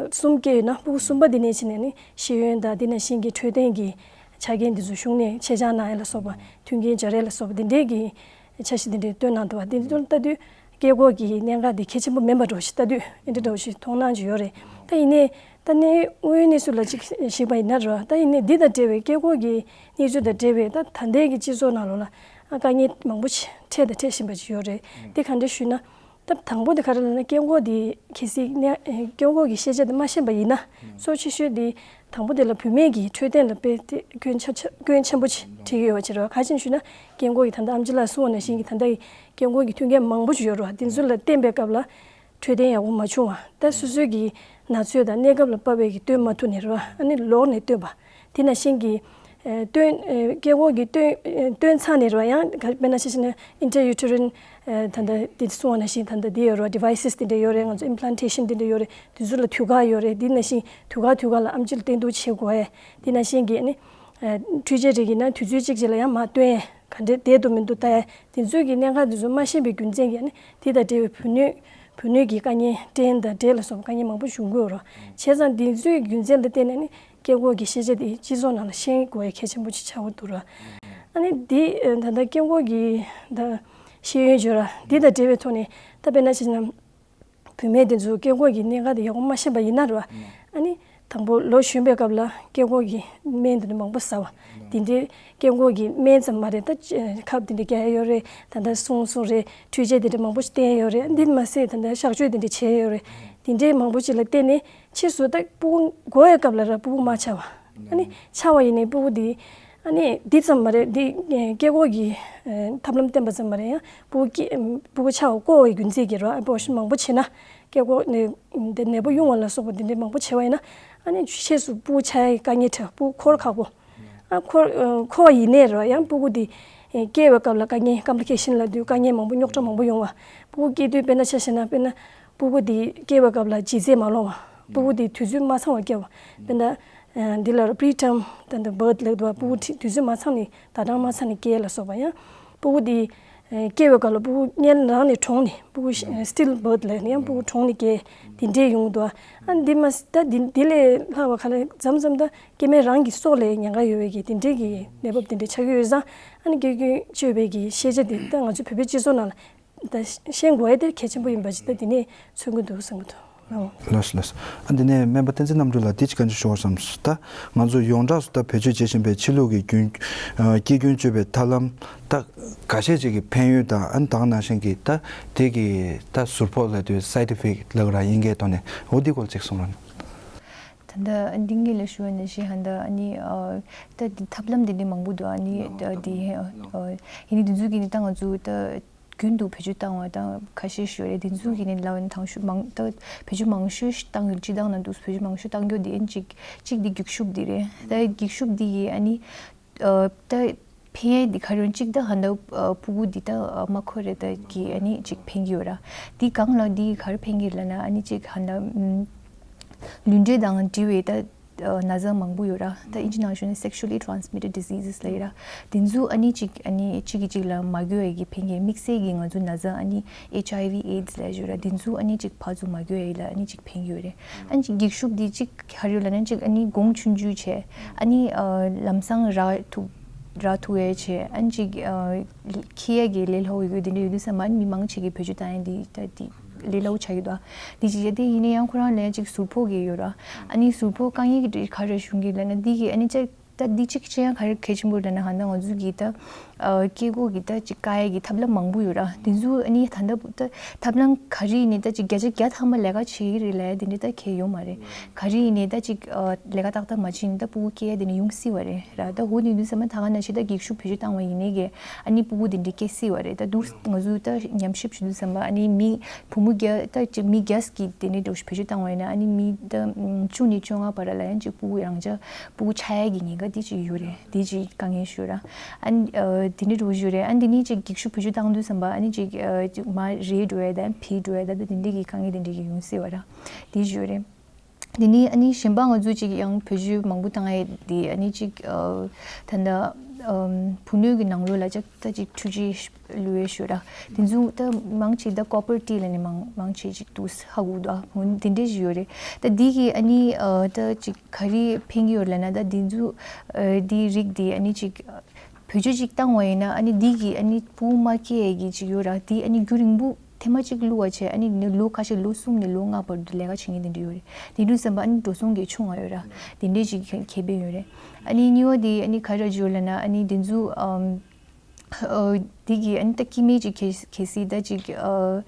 གསུམ་སྐྱེས་ཡོད་ན་ཕྲུ་གུ་གསུམ་པ་དེ་ནས་ཕྱིན་ནས་ནི་ཤེས་ཡོན་དང་དེ་ནང་བཞིན་གྱི་འཕྲོད་བསྟེན་གྱི་ཆ་རྐྱེན་དེ་ཚོ་གཞུང་ནས་ཆེད་བཅག་གནང་ཡ་ལ་སོགས་པ་མཐུན་རྐྱེན་སྦྱར་ཡ་ལ་སོགས་པ་དེ་འདྲའི་གི་འཆར་གཞི་དེ་འདྲའི་བཏོན་གནང་འདུག་བ། དེ་ཚོ་ལྟ་དུས། སྐྱེ་སྒོ་གི་གནད་འགག་དེ་གལ་ཆེན་པོ་མིན་པ་འདྲ་བོ་ཞིག་ལྟ་དུས་ཨེ་འདྲ་འདྲ་བོ་ཞིག་མཐོང་སྣང་ཅིག་ཡོད་རེད། ད་ཡིན་ནའི་ད་ནི་དངོས་ཡོད་གནས་ཚུལ་ལ་ཅིག་གཞིགས་པ་ཡིན་ན་རེད་བ། ད་ཡིན་ནའི་འདི་དང་འབྲེལ་བའི་སྐྱེ་སྒོ་གི་གནས་ཚུལ་དང་འབྲེལ་བའི་ད་ད་ལྟའི་གི་སྤྱི་ཚོགས་ནང་ལོགས་ལ་ཨ་དཀའ་ངལ་མང་པོ་ཞིག་འཕྲད་དང་འཕྲད་བཞིན་པ་ཅིག་ཡོད་རེད། དེ་ག་འདྲ་ཞུས་ན་ད་དང་པོ་དེ་ག་རེ་ལབ་ན་སྐྱེ་སྒོ་དེ་གལ་སྲིད་ནས་སྐྱེ་སྒོ་གི་ཤེས་བྱ་དེ་མ་ཤེས་པ་ཡིན་ན་གཙོ་ཆེ་ཤོས་དེ། དང་པོ་དེ་ལ་བུད་མེད་ཀྱི་འཕྲོད་བསྟེན་ལ་དཔེ་དེ་སྐྱོན་ཆ་ཆ་སྐྱོན་ཆེན་པོ་ཅིག་འཕྲད་ཀྱི་ཡོད་པ་ཅིག་རེད་བ། ག་ཅི་ཞུས་ན་སྐྱེ་སྒོ་གི་ད་ལྟ་ཨམ་ཆི་ལགས་གསུངས་པ་ནང་བཞིན་གྱི་ད་ལྟ་ཡི་སྐྱེ་སྒོ་གི་མཐུན་རྐྱེན་མང་པོ་ཅིག་ཡོད་རེད་བ། དེ་ཚོ་ལ་བསྟེན་པའི་སྐབས་ལ་འཕྲོད་བསྟེན་ཡག་པོ་མ་བྱུང་བ། ད་སོ་སོའི་གི་ན་ཚོད་དང་གནས་སྐབས་ལ་དཔག་པའི་གི་སྟོན་མ་ཐུབ་ནས་རེད་བ། ཨ་ནི་ལོག་ནས་སྟོན་པ། དེ་ནང་བཞིན་གྱི་ཨ་སྟོན་ཨ་སྐྱེ་སྒོ་གི་སྟོན་ཨ་སྟོན་ཚར་ནས་རེད་བ། ཡང་ག་དཔེར་ན་ཆ་བཞག་ན་intrauterine ཨ་ད་ལྟ་དེ་གསུངས་པ་ནང་བཞིན་ད་ལྟ་དེ་ཡོད་རེད་བ། devices་དེ་འདྲ་ཡོད་རེད། ང་ཚོ་implantation་དེ་འདྲ་ཡོད་རེད། དེ་ཚོ་ལ་དུས་བཀག་ཡོད་རེད། དེ་ནང་བཞིན་དུས་བཀག་དུས་བཀག་ལ་ཨམ་ཆི་ལ་བསྟེན་གཏུག་བྱེད་དགོས་ཡ། དེ་ནང་བཞིན་གྱི་ཨ་ནི་ཨ་འཕྲུལ་ཆས་རིགས་ཡིན་ན་དུས་ཚོད་གཅིག་གཅིག་ལ་ཡང་མར་སྟོན་ཡ། ག་འདྲས་བསྡད་འདུག་མི་འདུག་ལྟ་ཡ། དེ་ཚོའི་གི་གནད་འགག་དེ་ཚོ་མ་ཤེས་པའི་རྒྱུ་མཚན་གྱིས་ཨ་ནི་དེ་དང་འབྲེལ་བའི་བུ་སྣོད་བུ་སྣོད་ཀྱི་དཀའ་ངལ་སྐྲན་དང་འབྲས་ལ་སོགས་པ་དཀའ་ངལ་མང་པོ་འབྱུང་གི་ཡོད་རེད། བྱས་ཙང་དེ་ཚོའི་རྒྱུ་མཚན་ལ་བརྟེན་ནས་ཨ་ནི་ སྐད་འགོག་གི་ཤེས་བྱ་དེ་སྤྱི་ཚོགས་ནང་ལ་ཤེས་དགོས་ཡ་གལ་ཆེན་པོ་ཅིག་ཆགས་ཀྱི་འདུག་ར། ཨ་ནི་འདི་ད་ལྟ་སྐད་འགོག་གི་ད་ཤེས་ཡོན་བརྗོད་ར་འདི་དང་འབྲེལ་བའི་ཐོག་ནས་ད་དཔེར་ན་བྱས་ན། བུད་མེད་དེ་ཚོ་སྐད་འགོག་གི་གནད་འགག་དེ་ཡག་པོ་མ་ཤེས་པ་ཡིན་ན་རེད་བ། ཨ་ནི་དང་པོ་ལོ་གཞོན་པའི་སྐབས་ལ་སྐད་འགོག་གི་སྨན་དེ་འདྲ་མང་པོ་ཟ་བ། དེ་འདྲའི་སྐད་འགོག་གི་སྨན་ཙམ་མ་རེད་ད། ཁབ་དེ་འདྲ་རྒྱག་ཡ་ཡོད་རེད། ད་ལྟ་སྲུང་སྲུང་རེད། འཕྲུལ་ཆས་དེ་འདྲ་མང་པོ་ཞིག་བསྟན་ཡ་ཡོད་རེད། འདི་མ་ཟད་ད་ལྟ་གཤག་བཅོས་དེ་འདྲ་བྱས་ཡ་ཡོད་རེད། དེ་འདྲའི་མང་པོ་ཞིག་ལ་བརྟེན་ནས་ཕྱིས་སུ་ད་སྤུ་གུ་འགོ་བའི་སྐབས་ལ་ར་སྤུ་གུ་མ་ཆགས་པ། ཨ་ནི་ཆགས་པ་ཡིན་ནའི་སྤུ་གུ་དེ། ཨ་ནི་འདི་ཙམ་མ་རེད། འདི་སྐད་འགོག་གི་ཐབས་ལམ་བསྟེན་པ་ཙམ་མ་རེད། ཡང་སྤུ་གུ་སྐྱེ་སྤུ་གུ་ཆགས་པ་བཀོ་བའི་རྒྱུ་མཚན་གྱིས་རོ། ཨ་པོ་ཤི་མང་པོ་བྱས་ན་སྐད་འགོག་ནད་འདི་ནད་པ་དབྱུང་བ་ལ་སོགས་པ་འདི་འདྲའི་མང་པོ་བྱས་པ་ཡིན་ན། ཨ་ནི་ཕྱིས་སུ་སྤུ་གུ་ཆགས་ཡའི་དཀའ་ངལ་འཕྲད། སྤུ་གུ་འཁོར་ཁག་པོ། ཨ་འཁོར་འཁོར་བ་ཡིན་ནའི་རོ། ཡང་སྤུ་གུ་འདི་སྐྱེ་བའི་སྐབས་ལ་དཀའ་ངལ་ཀམ་པི་ལི་ཀེ་ཤན་ལབ་དུས་དཀའ་ངལ་མང་པོ་རྙོག་དྲ་མང་པོ་ཡོང་བ། སྤུ་གུ་སྐྱེ་དུས་དཔེར་ན་ཆ་བཞག་ན་དཔེར་ན་སྤུ་གུ་འདི་སྐྱེ་བའི་སྐབས་ལ་ལྗིད་ཚད་མ་ལོངས་པ། སྤུ་གུ་འདི་དུས་ཚོད་མ་ཚང་བ་སྐྱེ་བ། དཔེར་ན། ཨ་འདི་ལ་preterm ད་ལྟ་birth ལབ་འདུག་བ། སྤུ་གུ་ཁྲི་དུས་ཚོད་མ་ཚང་ནས་ཟླ་གྲངས་མ་ཚང་ནས་སྐྱེ་ལ་སོགས་པ། ཡང་སྤུ་གུ་འདི་ཨ་སྐྱེ་བའི་སྐབས་ལ་སྤུ་གུ་སྔོན་རང་ནས་གྲོངས་ནས་སྤུ་གུ་ཤི་still birth ལབ་ནས་ཡང་སྤུ་གུ་གྲོངས་ནས་སྐྱེ། དེ་འདྲས་ཡོང་གི་འདུག་ཨ་འདི་མ་ཟད་ད་འདི་འདི་ལས་ལྷག་པ་ག་ལ་མཚམས་མཚམས་ད་སྐྱེ་དམན་རང་གི་སྲོག་ལ་ཉེན་ཁ་ཡོད་པའི་གི་དེ་འདྲས་ཀྱི་གནས་བབ་དེ་འདྲས་ཆགས་ཀྱི་ཡོད་ཙང་། ཨ་ནི་སྐྱོན་སྐྱོན་བཅོས་པའི་གི་ཤེས་བྱ་དེ་ད་ང་ཚོ་བོད་པའི་སྤྱི་ཚོགས་ནང་ལ། ད་ཤེས་དགོས་ཡ་དེ་གལ་ཆེན་པོ་ཡིན་པ་ཅིག་ད་དེ་ནས་མཚོན་གྱི་འདུག་བསམ་གྱི་འདུག་ཨོ། ལགས་སོ་ལགས་སོ། ཨ་འདི་ནས་སྨན་པ་བསྟན་འཛིན་རྣམ་གྲོལ་ལགས་འདི་ཅིག་བཀའ་འདྲི་ཞུ་བར་བསམས་སོང་། ད་ང་ཚོ་ཡོངས་གྲགས་སུ་ད་བེད་སྤྱོད་བྱེད་བཞིན་པའི་ཕྱི་ལུགས་ཀྱི་རྒྱུན་ཨ་སྐྱེ་རྒྱུན་གཅོད་པའི་ཐབས་ལམ་ད་འགའ་ཤས་ཅིག་གི་ཕན་ཡོན་དང་། ཨ་ནི་ད་ག་ནང་བཞིན་གྱི་ད་དེ་གི་ད་ཟུར་ཕོག་ལབ་དུས་side effect ལབ་ར་ཡིན་གྱི་ཐོག་ནས་འོ་འདི་སྐོར་ཅིག་གསུང་རོགས་གནང་། ད་ལྟ་འདི་ངེད་ལ་ཞུ་བ་ནང་བཞིན་ཧ་ད་ཨ་ནི་ཨ་ད་འདི་ཐབས་ལམ་འདི་འདྲ་མང་པོ་འདུག་ཨ་ནི་ད་འདི་ཨ་ཡིན་ནི་འདི་ཚོ་གི་ནི་ད་ང་ཚོ་ད། རྒྱུན་དུ་བེད་སྤྱོད་བཏང་བ་དང་ཁ་ཤས་ཤིག་ཡོད་རེད། དེ་ཚོ་གི་ནི་ལབ་ན་དང་ཤོས་མང་ད་བེད་སྤྱོད་མང་ཤོས་ཤིག་བཏང་ཡོད། སྤྱི་བཏང་ན་འདུག་བེད་སྤྱོད་མང་ཤོས་བཏང་རྒྱུ་དེ་ཨན་ཅིག་ཅིག་དེ་འགྱིག་ཤུབས་དེ་རེད། ད་འགྱིག་ཤུབས་དེ་གི་ཨ་ནི་ཨ་ད་ཕན་ཡས་དེ་ག་རེ་ཡོད་ཅིག་ད་ཧ་ད་ཨ་སྤུ་གུ་དེ་ད་ཨ་མ་འཁོར་རེད། ད་གི་ཨ་ནི་ཅིག་ཕན་གི་ཡོད་ར། དེ་གང་ལ་དེ་ག་རེ་ཕན་གི་ལབ་ན་ཨ་ནི་ཅིག་ཧ་ད་ཨམ་ལུས་འབྲེལ་དང་འབྲེལ་བའི་ད། ཨ་ན་ཚ་མང་པོ་ཡོད་ར། ད་ཨིན་ཇི་ནང་ཞུ་ན་sexually transmitted diseases ལབ་ཡོད་ར། དེ་ཚོ་ཨ་ནི་ཅིག་ཨ་ནི་གཅིག་གིས་གཅིག་ལ་མ་འགོས་ཡས་ཀྱི་ཕན་གྱི་དམིགས་བསལ་གྱི་ང་ཚོ་ན་ཚ་ཨ་ནི་ཨེཆ་ཨའི་ཝི་ཨེ་ཌི་སི་ལབ་ཡོད་ར། དེ་ཚོ་ཨ་ནི་ཅིག་ཕར་ཚུར་མ་འགོས་ཡས་ལ་ཨ་ནི་ཅིག་ཕན་གྱི་ཡོད་རེད། ཨ་ནི་ཅིག་འགྱིག་ཤུབས་དེ་ཅིག་ག་རེ་ཡོད་ལབ་ན་ཅིག་ཨ་ནི་གོང་ཆུང་ཆུང་བྱས་ཨ་ནི་ཨ་ལམ་སང་རག་ཐུབ་རག་ཐུབ་ཡས་བྱས་ཨ་ནི་ཅིག་ཨ་འཁྱེར་ཡས་ཀྱི་ལས་སླ་པོ་ཡོད་དེ་འདྲ་ཡོད་དུས་ཙམ་པ་ཨ་ནི་མི་མང་ཆེ་གིས་བེད་སྤྱོད་བཏང་ཡས་འདི་ད་འདི། ལས་སླ་པོ་ཆགས་ཀྱི་འདུག་དེ་གཅིག་བྱས་དེ་ཡིན་ན་ཡང་ཁོ་རང་ལ་ཡང་གཅིག་ཟུར་ཕོག་གི་ཡོད་ར། ཨ་ནི་ཟུར་ཕོག་དཀའ་ངལ་གྱི་ག་རེ་བྱུང་གི་ལབ་ན་འདི་གི་ཨ་ནི་ཅིག་ད་འདི་གཅིག་ཅི་ཡང་ག་རེ་གལ་ཆེན་པོ་ལབ་ན་ཧ་ད་ང་ཚོ་གི་ད་ཨ་སྐད་འགོག་གི་ད་ཅིག་བཀག་ཡས་ཀྱི་ཐབས་ལམ་མང་པོ་ཡོད་ར། དེ་ཚོ་ཨ་ནི་ད་ད་ད་ཐབས་ལམ་ག་རེ་ཡིན་ནའི་ད་ཅིག་བརྒྱ་ཆ་བརྒྱ་ཐམ་པ་ལས་ཀ་བྱེད་ཀྱི་རེད་ལབ་ཡ་དེ་འདྲ་ད་གལ་ཡོད་མ་རེད། ག་རེ་ཡིན་ནའི་ད་ཅིག་ཨ་ལས་ཀ་ཏག་ཏག་མ་བྱས་ནའི་ད་སྤུ་གུ་སྐྱེ་ཡ་དེ་འདྲ་ཡོང་སྲིད་པ་རེད་ར། ད་འོ་དེ་དུས་ཙམ་པ་ད་ག་ནང་བཞིན་ད་འགྱིག་ཤུབས་བེད་སྤྱོད་བཏང་བ་ཡིན་ནའི་གི་ཨ་ནི་སྤུ་གུ་དེ་འདྲ་སྐྱེ་སྲིད་པ་རེད། ད་འདུག་ང་ཚོ་ད་ཉམས་ཞིབ་བྱེད་དུས་ཙམ་པ་ཨ་ནི་མི་བུ་མོ་བརྒྱ་ད་ཅིག་མི་བརྒྱ་གིས་དེ་འདྲའི་འདྲ་བོ་ཞིག་བེད་སྤྱོད་བཏང་བ་ཡིན་ན་ཨ་ནི་མི་ད་བཅུ་ནས་བཅོ་ལྔ་བར་ལ་ཡང་ཅིག་སྤུ་གུ་རང་ཅག་སྤུ་གུ་ཆགས་ཡ་གི་ཉེན་ཁ་དེ་ཅིག་ཡོད་རེད། དེ་ཅིག་དཀའ་ངལ་ཞིག་ཡོད་ར། ཨ་ནི་ཨ་དེ་འདྲའི་འདྲ་བོ་ཞིག་ཡོད་རེད། ཨ་ནི་དེ་ནས་ཅིག་འགྱིག་ཤུབས་བེད་སྤྱོད་བཏང་དུས་ཙམ་པ་ཨ་ནི་ཅིག་ཨ་ཅིག་མར་རལ་འགྲོ་ཡ་དང་བུད་འགྲོ་ཡ་ད་དེ་འདྲའི་གི་དཀའ་ངལ་དེ་འདྲའི་གི་ཡོང་སྲིད་པ་ར། དེ་ཞིག་ཡོད་རེད། དེ་ནས་ཨ་ནི་གཞན་པ་ང་ཚོས་ཅིག་ཡང་བེད་སྤྱོད་མང་པོ་བཏང་ཡས་དེ་ཨ་ནི་ཅིག་ཨ་ད་ལྟ་ཨམ་བུ་སྣོད་ཀྱི་ནང་ལོགས་ལ་ཅིག་ད་ཅིག་འཕྲུལ་ཆས་བླུགས་ཡས་ཞུ་ར། དེ་ཚོ་ད་མང་ཆེ་ད་ཀོ་པར་ཊི་ལབ་ནས་མང་མང་ཆེ་ཅིག་འདུག་ཧ་གོ་འདུག་འོ་དེ་འདྲས་ཞིག་ཡོད་རེད། ད་འདི་གི་ཨ་ནི་ཨ་ད་ཅིག་ག་རེ་ཕན་གྱི་ཡོད་ལབ་ན་ད་དེ་ཚོ་ཨ་འདི་རིགས་དེ་ཨ་ནི་ཅིག་བེད་སྤྱོད་ཅིག་བཏང་བ་ཡིན་ན་ཨ་ནི་འདི་གི་ཨ་ནི་སྤུ་མ་སྐྱེ་ཡས་ཀྱི་ཅིག་ཡོད་ར། དེ་ཨ་ནི་རྒྱུན་རིང་པོ་ཐེངས་མ་གཅིག་བླུགས་པ་བྱས་ཨ་ནི་ནི་ལོ་ཁ་ཤས་ལོ་གསུམ་ནས་ལོ་ལྔ་བར་དུ་ལས་ཀ་བྱེད་མཁན་དེ་འདྲ་ཡོད་རེད། དེ་འདྲ་ཙམ་པ་ཨ་ནི་འགྲོ་སོང་གི་ཆུང་བ་ཡོད་ར། དེ་འདྲ་ཅིག་ཁེ་ཕན་ཡོད་རེད། ཨ་ནི་གཉིས་པ་དེ་ཨ་ནི་ག་རེ་ཡོད་ལབ་ན་ཨ་ནི་དེ་ཚོ་ཨམ་ཨ་དེ་གི་ཨ་ནི་ད་སྐྱེ་དམན་ཅིག་གལ་གལ་སྲིད་ད་ཅིག་ཨ་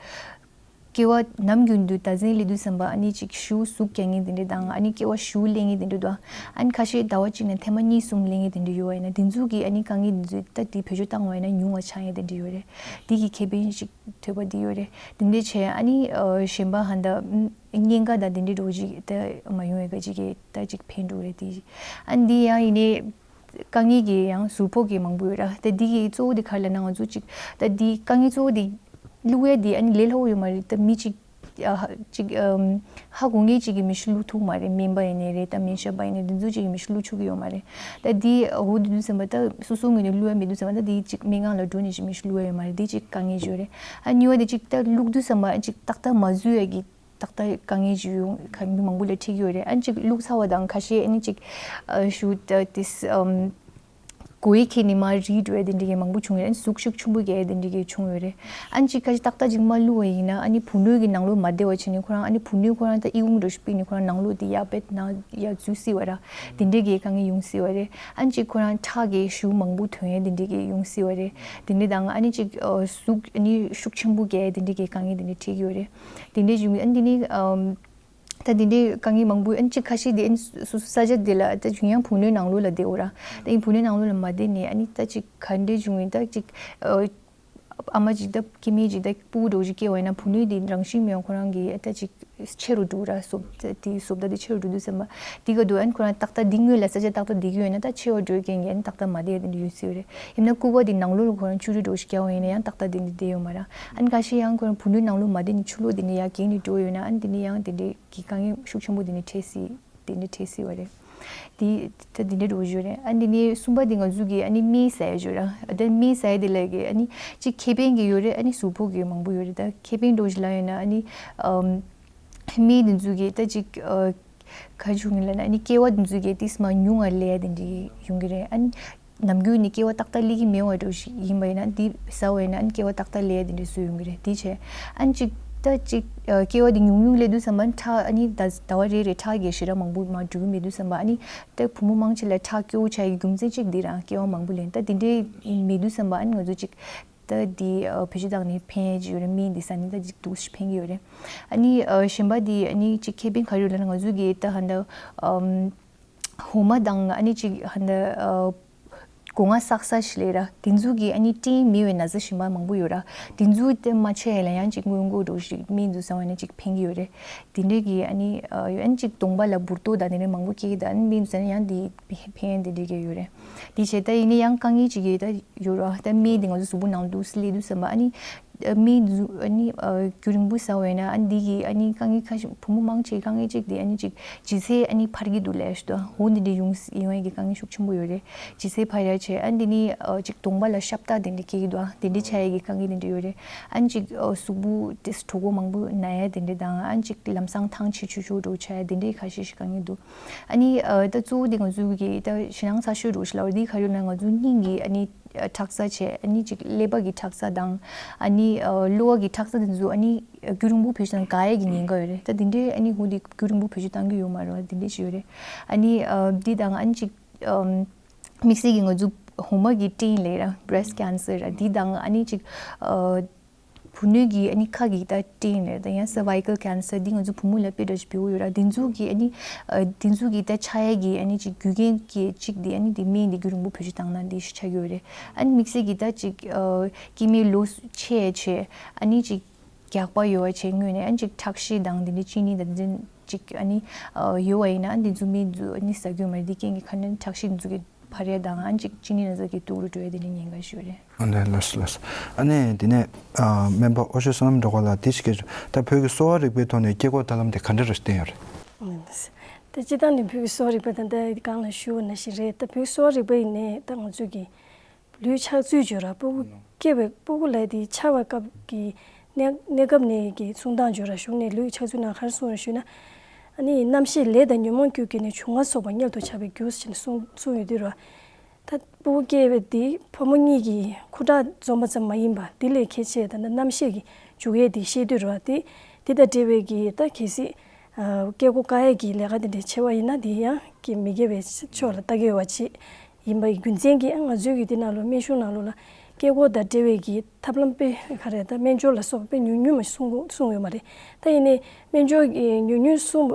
སྐྱེ་བ་ནམ་རྒྱུན་དུ་ཟླ་མཚན་སླེབས་དུས་ཙམ་པ་ཨ་ནི་ཅིག་ཤུ་ཟུག་རྒྱག་མཁན་དེ་འདྲ་དང་ཨ་ནི་སྐྱེ་བ་ཤུ་ལེན་མཁན་དེ་འདྲ་དང་ཨ་ནི་ཁ་ཤས་ཟླ་བ་གཅིག་ནས་ཐེངས་མ་གཉིས་གསུམ་ལེན་མཁན་དེ་འདྲ་ཡོད་པ་ཡིན་ན་དེ་ཚོ་གི་ཨ་ནི་དཀའ་ངལ་དེ་ཚོ་ད་དེ་བེད་སྤྱོད་བཏང་བ་ཡིན་ན་ཉུང་བ་ཆགས་ཡས་དེ་འདྲ་ཡོད་རེད། དེ་གི་ཁེ་ཕན་ཞིག་ཐོབ་པ་དེ་ཡོད་རེད། དེ་འདྲ་བྱས་ཨ་ནི་ཨ་གཞན་པ་ཧ་ད་ཨམ་གཉན་ཁ་དང་དེ་འདྲ་འདྲ་བོ་ཅིག་ད་མ་ཡོང་བའི་ག་ཅིག་གི་ད་ཅིག་ཕན་འགྲོ་རེད་དེ། ཨ་ནི་འདི་ཡང་ཡིན་ནའི་དཀའ་ངལ་གྱི་ཡང་ཟུར་ཕོག་གི་མང་པོ་ཡོད་ར། ད་འདི་གི་གཙོ་བོ་དེ་ག་རེ་ལབ་ན་ང་ཚོ་ཅིག་ད་འདི་དཀའ་ངལ་གཙོ་བོ་དེ་བླུག་ཡས་དེ་ཨ་ནི་ལས་སླ་པོ་ཡོད་མ་རེད། ད་མི་ཅིག་ཨ་ཧ་ཅིག་ཨམ་ཧ་གོ་མཁན་ཅིག་གིས་མེ་ཤིང་བླུག་ཐུབ་མ་རེད། སྨན་པ་ཡིན་ནའི་རེད་ད་སྨན་ཞབས་པ་ཡིན་ནའི་དེ་ཚོ་ཅིག་གིས་མེ་ཤིང་བླུག་ཆོག་གི་ཡོད་མ་རེད། ད་འདི་འོ་དེ་དུས་ཙམ་པ་ད་སོ་སོའི་ངོས་ནས་བླུག་ཡ་མེད་དུས་ཙམ་པ་ད་འདི་ཅིག་སྨན་ཁང་ལ་འགྲོ་ནས་ཅིག་མེ་ཤིང་བླུག་ཡ་ཡོད་མ་རེད། འདི་ཅིག་དཀའ་ངལ་ཅིག་ཡོད་རེད། ཨ་གཉིས་པ་དེ་ཅིག་ད་བླུག་དུས་ཙམ་པ་ཅིག་ཏག་ཏག་མ་འཛུལ་ཡ་གི་ཏག་ཏག་དཀའ་ངལ་ཅིག་ཡོང་། ཁ་མི་མང་པོ་ལ་འཕྲད་ཀྱི་ཡོད་རེད། ཨ་ནི་ཅིག་བླུགས་ཚར་བ་དང་ཁ་ཤས་ཨ་ནི་ཅིག་ཨ་ཞུ་ད་དེ་ཨམ་གོ་ཡི་ཁྱེར་ནས་མར་རིལ་འགྲོ་ཡ་དེ་འདྲ་གི་མང་པོ་བྱུང་ཡོད་རེད། ཨ་ནི་ཟུག་ཤུགས་ཆེན་པོ་རྒྱག་ཡ་དེ་འདྲ་གི་བྱུང་ཡོད་རེད། ཨ་ནི་ཅིག་ཁ་ཤས་ཏག་ཏག་ཅིག་མ་བླུགས་པ་ཡིན་ན་ཨ་ནི་བུ་སྣོད་ཀྱི་ནང་ལོགས་མ་བདེ་བ་བྱས་ནས་ཁོ་རང་ཨ་ནི་བུ་སྣོད་ཁོ་རང་ད་ཨི་ཁུང་འདྲ་ཞིག་ཕུད་ནས་ཁོ་རང་ནང་ལོགས་དེ་ཡར་བེད་ན་ཡར་འཛུལ་སྲིད་པ་ར། དེ་འདྲ་གི་དཀའ་ངལ་ཡོང་སྲིད་པ་རེད། ཨ་ནི་ཅིག་ཁོ་རང་ཁྲག་གི་ཞུ་མང་པོ་ཐོན་ཡ་དེ་འདྲ་གི་ཡོང་སྲིད་པ་རེད། དེ་འདྲ་དང་ཨ་ནི་ཅིག་ཨ་ཟུག་ཨ་ནི་ཤུགས་ཆེན་པོ་རྒྱག་ཡ་དེ་འདྲ་གི་དཀའ་ངལ་དེ་འདྲ་འཕྲད་ཀྱི་ཡོད་རེད། དེ་འདྲ་བྱུང་ཨ་ནི་དེ་ནི་ཨམ། ད་དེ་འདྲའི་དཀའ་ངལ་མང་པོ་ཨ་ནི་ཅིག་ཁ་ཤས་དེ་ཨ་ནི་སོ་སོ་ས་ཆ་དེ་ལ་ད་གཞུང་ཡང་བུ་སྣོད་ནང་ལོགས་ལ་བསྡད་འོ་ར། ད་ཡིན་བུ་སྣོད་ནང་ལོགས་ལ་མ་བསྡད་ནས་ཨ་ནི་ད་ཅིག་ག་འདྲའི་བྱུང་ཡིན་ད་ཅིག་ཨ་ཨ་མ་ཅིག་ད་སྐྱེ་དམན་ཅིག་ད་སྤུ་གུ་འདྲ་བོ་ཅིག་སྐྱེ་བ་ཡིན་ན་བུ་སྣོད་དེ་རང་བཞིན་མེད་པ་ཁོ་རང་གི་ད་ཅིག་ཆེ་རུ་འགྲོ་ར། བཟོ་ལྟ་དེ་བཟོ་ལྟ་དེ་ཆེ་རུ་འགྲོ་དུས་ཙམ་པ་དེ་ག་དུས་ཨ་ནི་ཁོ་རང་ཏག་ཏག་འདི་སྔོན་ལ་ས་ཆ་ཏག་ཏག་བསྡད་ཀྱི་ཡོད་ན་ད་ཆེ་བ་འགྲོ་རྐྱེན་གྱིས་ཨ་ནི་ཏག་ཏག་མ་བསྡད་ཡ་དེ་འདྲ་ཡོད་སྲིད་ཡོད་རེད། ཡིན་ན་སྐུད་པ་དེ་ནང་ལོགས་ལ་ཁོ་རང་བཅུག་རེ་འགྲོ་ཞིག་རྒྱག་པ་ཡིན་ན་ཡང་ཏག་ཏག་དེ་འདྲ་བསྡད་ཡོད་མ་ར། ཨ་ནི་ཁ་ཤས་ཡང་ཁོ་རང་བུ་སྣོད་ནང་ལོགས་མ་བསྡད་ནས་ཕྱི་ལོགས་དེ་འདྲ་ཡར་འགྱེལ་ནས་འགྲོ་ཡོད་ན་ཨ་ནི་དེ་འདྲ་ཡང་དེ་འདྲའི་གི་དཀའ་ངལ་ཤུགས་ཆེན་པོ་དེ་འདྲ་འཕྲད་སྲིད་དེ་འདྲ་འཕྲད་སྲིད་པ་རེད། དེ་ད་དེ་འདྲ་འགྲོ་གི་ཡོད་རེད། ཨ་ནི་དེ་ནས་གསུམ་པ་དེ་ང་ཚོ་གི་ཨ་ནི་སྨན་ཟ་ཡ་ཡོད་ར། ཨ་ད་སྨན་ཟ་ཡ་དེ་ལ་གི་ཨ་ནི་གཅིག་ཁེ་ཕན་གྱི་ཡོད་རེད། ཨ་ནི་ཟུར་ཕོག་གི་མང་པོ་ཡོད་རེད། ད་ཁེ་ཕན་འགྲོ་ཞིག་ལ་ཡོད་ན་ཨ་ནི་ཨམ། སྨན་དེ་ཚོ་གི་ད་ཅིག་ཨ་ག་བྱུང་ཡིན་ལབ་ན་ཨ་ནི་ཀེ་བ་དེ་ཚོ་གི་ཏིས་མ་ཉུང་ང་ལས་དེ་འདྲ་ཡོང་གི་རེད། ཨ་ནི་ནམ་རྒྱུན་ནི་ཀེ་བ་ཏག་ཏག་ལི་གི་མེད་པ་འདྲ་ཞིག་ཡིན་པ་ཡིན་ན་འདི་ཟ་བ་ཡིན་ན་ཨ་ནི་ཀེ་བ་ཏག་ཏག་ལི་དེ་འདྲ་བཟོས་ཡོང་གི་རེད། དེ་བྱས་ཨ་ནི་ཅིག་ད་ཅིག་ཨ་ཀེ་བ་འདི་ཉུང་ཉུང་ལས་དུས་ཙམ་པ་ཨ་ནི་ཁྲག་ཨ་ནི་ཟླ་ཟླ་བ་རེ་རེ་ཁྲག་གི་ཞེ་དྲག་མང་པོ་མ་འགྲོ་གི་མེད་དུས་ཙམ་པ་ཨ་ནི་ད་བུ་མོ་མང་ཆེ་ལ་ཁྲག་སྐྱོ་བོ་ཆགས་ཡི་རྒྱུ་མཚན་གཅིག་འདི་རང་ཀེ་བ་མང་པོ་ལེན་ད་དེ་འདྲའི་མེད་དུས་ཙམ་པ་ཨ་ནི་ང་ཚོ་ཅིག་ད་འདི་ཨ་བེད་སྤྱོད་བཏང་ནས་ཕན་ཡས་ཅིག་ཡོད་རེད། སྨན་འདི་ཟ་ནས་ད་ཅིག་འདུག་ཕན་གི་ཡོད་རེད། ཨ་ནི་ཨ་གཞན་པ་འདི་ཨ་ནི་ཅིག་ཁེ་ཕན་ག་རེ་ཡོད་ལབ་ན་ང་ཚོ་གི་ད་ཧ་ད་ཨམ། འོ་མ་དང་ཨ་ནི་ཅིག་ཧ་ད་ཨ་སྒོ་ང་བསགས་ས་ཞིག་ལས་ར། དེ་ཚོ་གི་ཨ་ནི་སྐྲན་མེད་པའི་ན་ཚ་གཞན་པ་མང་པོ་ཡོད་ར། དེ་ཚོ་དེ་མ་ཆད་ལ་ཡང་ཅིག་སྔོན་འགོག་འགྲོ་ཞིག་སྨན་ཚོ་ཟ་བ་ན་ཅིག་ཕན་གི་ཡོད་རེད། དེ་འདྲས་ཀྱི་ཨ་ནི་ཨ་ཡོད་ཨ་ནི་ཅིག་གདོང་པ་ལ་འབུར་ཏོག་དང་དེ་འདྲས་མང་པོ་སྐྱེ་གི་ད་ཨ་ནི་སྨན་ཚོ་ཟ་ན་ཡང་དེ་ཕན་ཡོན་དེ་འདྲས་ཀྱི་ཡོད་རེད། དེ་བྱས་ད་ཡིན་ན་ཡང་དཀའ་ངལ་ཅིག་གི་ད་ཡོད་ར། ད་སྨན་དེ་ང་ཚོ་གཟུགས་པོ་ནང་དུ་སླེབས་དུས་ཙམ་པ་ཨ་ནི། མི་ཨ་ནི་རྒྱུན་རིང་པོ་ཟ་བས་ན་ཨ་ནི་འདི་གི་ཨ་ནི་དཀའ་ངལ་ཁ་ཤས་བུ་མོ་མང་ཆེ་དཀའ་ངལ་གཅིག་དེ་ཨ་ནི་ཅིག་ལྗིད་ཚད་ཨ་ནི་འཕར་གྱི་འདུག་ལབ་ཞུ་དོ། འོ་འདི་འདྲ་ཡོང་ཡོང་ཡ་གི་དཀའ་ངལ་ཤུགས་ཆེན་པོ་ཡོད་རེད། ལྗིད་ཚད་འཕར་ཡ་བྱས་ཨ་ནི་འདི་ནི་ཅིག་གདོང་པ་ལ་ཤ་སྟག་དེ་འདྲ་སྐྱེ་གི་འདུག་ཨ་དེ་འདྲ་ཆགས་ཡ་གི་དཀའ་ངལ་དེ་འདྲ་ཡོད་རེད། ཨ་ནི་ཅིག་གཟུགས་པོ་དེ་གྲོད་ཁོག་མང་པོ་ན་ཡ་དེ་འདྲ་དང་ཨ་ནི་ཅིག་ལམ་སང་ཐང་ཆད་ཆུ་ཆུ་འདྲ་ཆགས་ཡ་དེ་འདྲ་ཁ་ཤས་ཤིག་དཀའ་ངལ་འདུག་ཨ་ནི་ད་གཙོ་བོ་དེ་ང་ཚོ་གི་ད་ཞེད་སྣང་ཚ་ཤོས་འདྲ་ཞིག་ལབ་རེད། འདི་ག་རེ་ཡོད་ན་ང་ཚོ་སྙིང་གི་ཨ་ནི། ཁྲག་རྩ་བྱས་ཨ་ནི་ཅིག་ཀླད་པ་གི་ཁྲག་རྩ་དང་ཨ་ནི་གློ་བ་གི་ཁྲག་རྩ་དེ་ཚོ་ཨ་ནི་རྒྱུན་རིང་པོ་བེད་སྤྱོད་བཏང་འགག་ཡས་ཀྱི་ཉེན་ཁ་ཡོད་རེད། ད་དེ་འདྲའི་ཨ་ནི་ཧུ་དེ་རྒྱུན་རིང་པོ་བེད་སྤྱོད་བཏང་གི་ཡོད་མ་རེད་བ། དེ་འདྲའི་ཞིག་ཡོད་རེད། ཨ་ནི་འདི་དང་ཨ་ནི་ཅིག་དམིགས་བསལ་གྱི་ང་ཚོ་འོ་མ་གི་སྐྲན་ལབ་ར་breast cancer་ར་འདི་དང་ཨ་ནི་ཅིག་བུ་སྣོད་ཀྱི་ཨ་ནི་ཁ་གི་ད་སྐྲན་རེད། ད་ཡང་cervical cancer་འདི་ང་ཚོ་བུ་མོ་ལ་དཔེ་འདྲ་ཞིག་འབེལ་ཡོད་ར། འདི་ཚོ་གི་ཨ་ནི་འདི་ཚོ་གི་ད་ཆགས་ཡ་གི་ཨ་ནི་ཅིག་རྒྱུ་རྐྱེན་གྱི་གཅིག་འདི་ཨ་ནི་འདི་སྨན་འདི་རྒྱུན་རིང་པོ་བེད་སྤྱོད་བཏང་ན་འདི་ཞིག་ཆགས་ཀྱི་ཡོད་རེད། ཨ་ནི་དམིགས་བསལ་གྱི་ད་ཅིག་སྐྱེ་དམན་ལོ་ཆེ་ཆེ་ཨ་ནི་ཅིག་རྒྱགས་པ་ཡོད་བ་བྱས་སྔོན་ནས་ཨ་ནི་ཅིག་ཁྲག་ཤེད་དང་འདི་འདྲའི་གཅིན་སྙི་དང་འདི་འདྲ་ཅིག་ཨ་ནི་ཡོད་བ་ཡིན་ན་ཨ་ནི་འདི་ཚོ་སྨན་འདི་ཚོ་ཨ་ནི་ཟ་རྒྱུ་མ་རེད། འདི་རྐྱེན་གྱིས་ཁ་ནས་ཁྲག་ཤེད་འདི་ཚོ་གི་འཕར་ཡ་དང་ཨ་ནི་ཅིག་གཅིན་སྙི་ན་ཚ་གི་སྡུག་རུ་འགྲོ་ཡ་དེ་འདྲའི་ཉེན་ཁ་ཞིག་ཡོད་རེད། ཨ་ནི་ལགས་སོ་ལགས་སོ། ཨ་ནི་དེ་ནས་ཨ་སྨན་པ་ཨོ་ཤོད་བསོད་ནམས་སྒྲོལ་དཀར་ལགས་དེ་ཞིག་སྐད་ཆ་ད་བོད་ཀྱི་གསོ་བ་རིག་པའི་ཐོག་ནས་སྐྱེ་འགོག་ཐབས་ལམ་དེ་ག་འདྲ་རེ་བསྟན་ཡོད་རེད། ད་སྤྱིར་བཏང་ནས་བོད་ཀྱི་གསོ་བ་རིག་པ་དང་ད་གང་ལ་ཞུ་བ་ནང་བཞིན་རེད། ད་བོད་གསོ་བ་རིག་པ་ཡིན་ནའི་ད་ང་ཚོ་གི་ལུས་ཆགས་ཚུལ་བརྗོད་ར་སྤུ་གུ་སྐྱེ་བའི་སྤུ་གུ་ལ་དེ་འཆའ་བའི་སྐབས་ཀྱི་གནས་གནས་སྐབས་ནས་ཀྱི་གསུང་སྟངས་བརྗོད་ར་གཞུང་ནས་ལུས་ཆགས་ཚུལ་ནང་ག་རེ་གསུངས་ར་ཞུས་ན། ཨ་ནི་རྣམ་ཤེས་ལས་དང་ཉོན་མོངས་ཀྱི་རྒྱུ་ནི་འབྱུང་ལྔ་སོགས་པ་དམྱལ་དུ་ཆགས་པའི་རྒྱུ་ཟེར་ནས་གསུངས་གསུངས་ཡོད་དུས་ར། ད་སྤུ་གུ་སྐྱེ་བའི་དེ་ཕོ་མོ་གཉིས་ཀྱི་ཁུ་ཁྲག་འཛོམས་པ་ཙམ་མ་ཡིན་པ་དེ་ལས་ཁྱད་ཆེ་ད་ནི་རྣམ་ཤེས་ཀྱི་འཇུག་ཡས་དེ་ཤེས་དུས་ར་དེ་དེ་དང་འབྲེལ་བའི་གི་ད་གལ་སྲིད་སྐྱེ་སྒོ་བཀག་ཡས་ཀྱི་ལས་ཀ་དེ་འདྲ་བྱས་པ་ཡིན་ན་དེ་ཡང་གི་མི་དགེ་བའི་ཕྱོགས་ལ་ལྟ་གི་ཡོད་པ་ཅིག་ཡིན་པའི་རྒྱུ་མཚན་གྱིས་ང་ཚོའི་གི་དེ་ནང་ལོ་སྨན་གཞུང་ནང་ལོ་ལ་སྐྱེ་སྒོ་དང་འབྲེལ་བའི་གི་ཐབས་ལམ་དཔེ་ག་རེ་ད་སྨན་སྦྱོར་ལ་སོགས་པ་དཔེ་ཉུང་ཉུང་མ་གསུང་གསུང་ཡོད་མ་རེད། ད་ཡིན་ནའི་སྨན་སྦྱོར་གྱི་ཉུང་ཉུང་གསུང་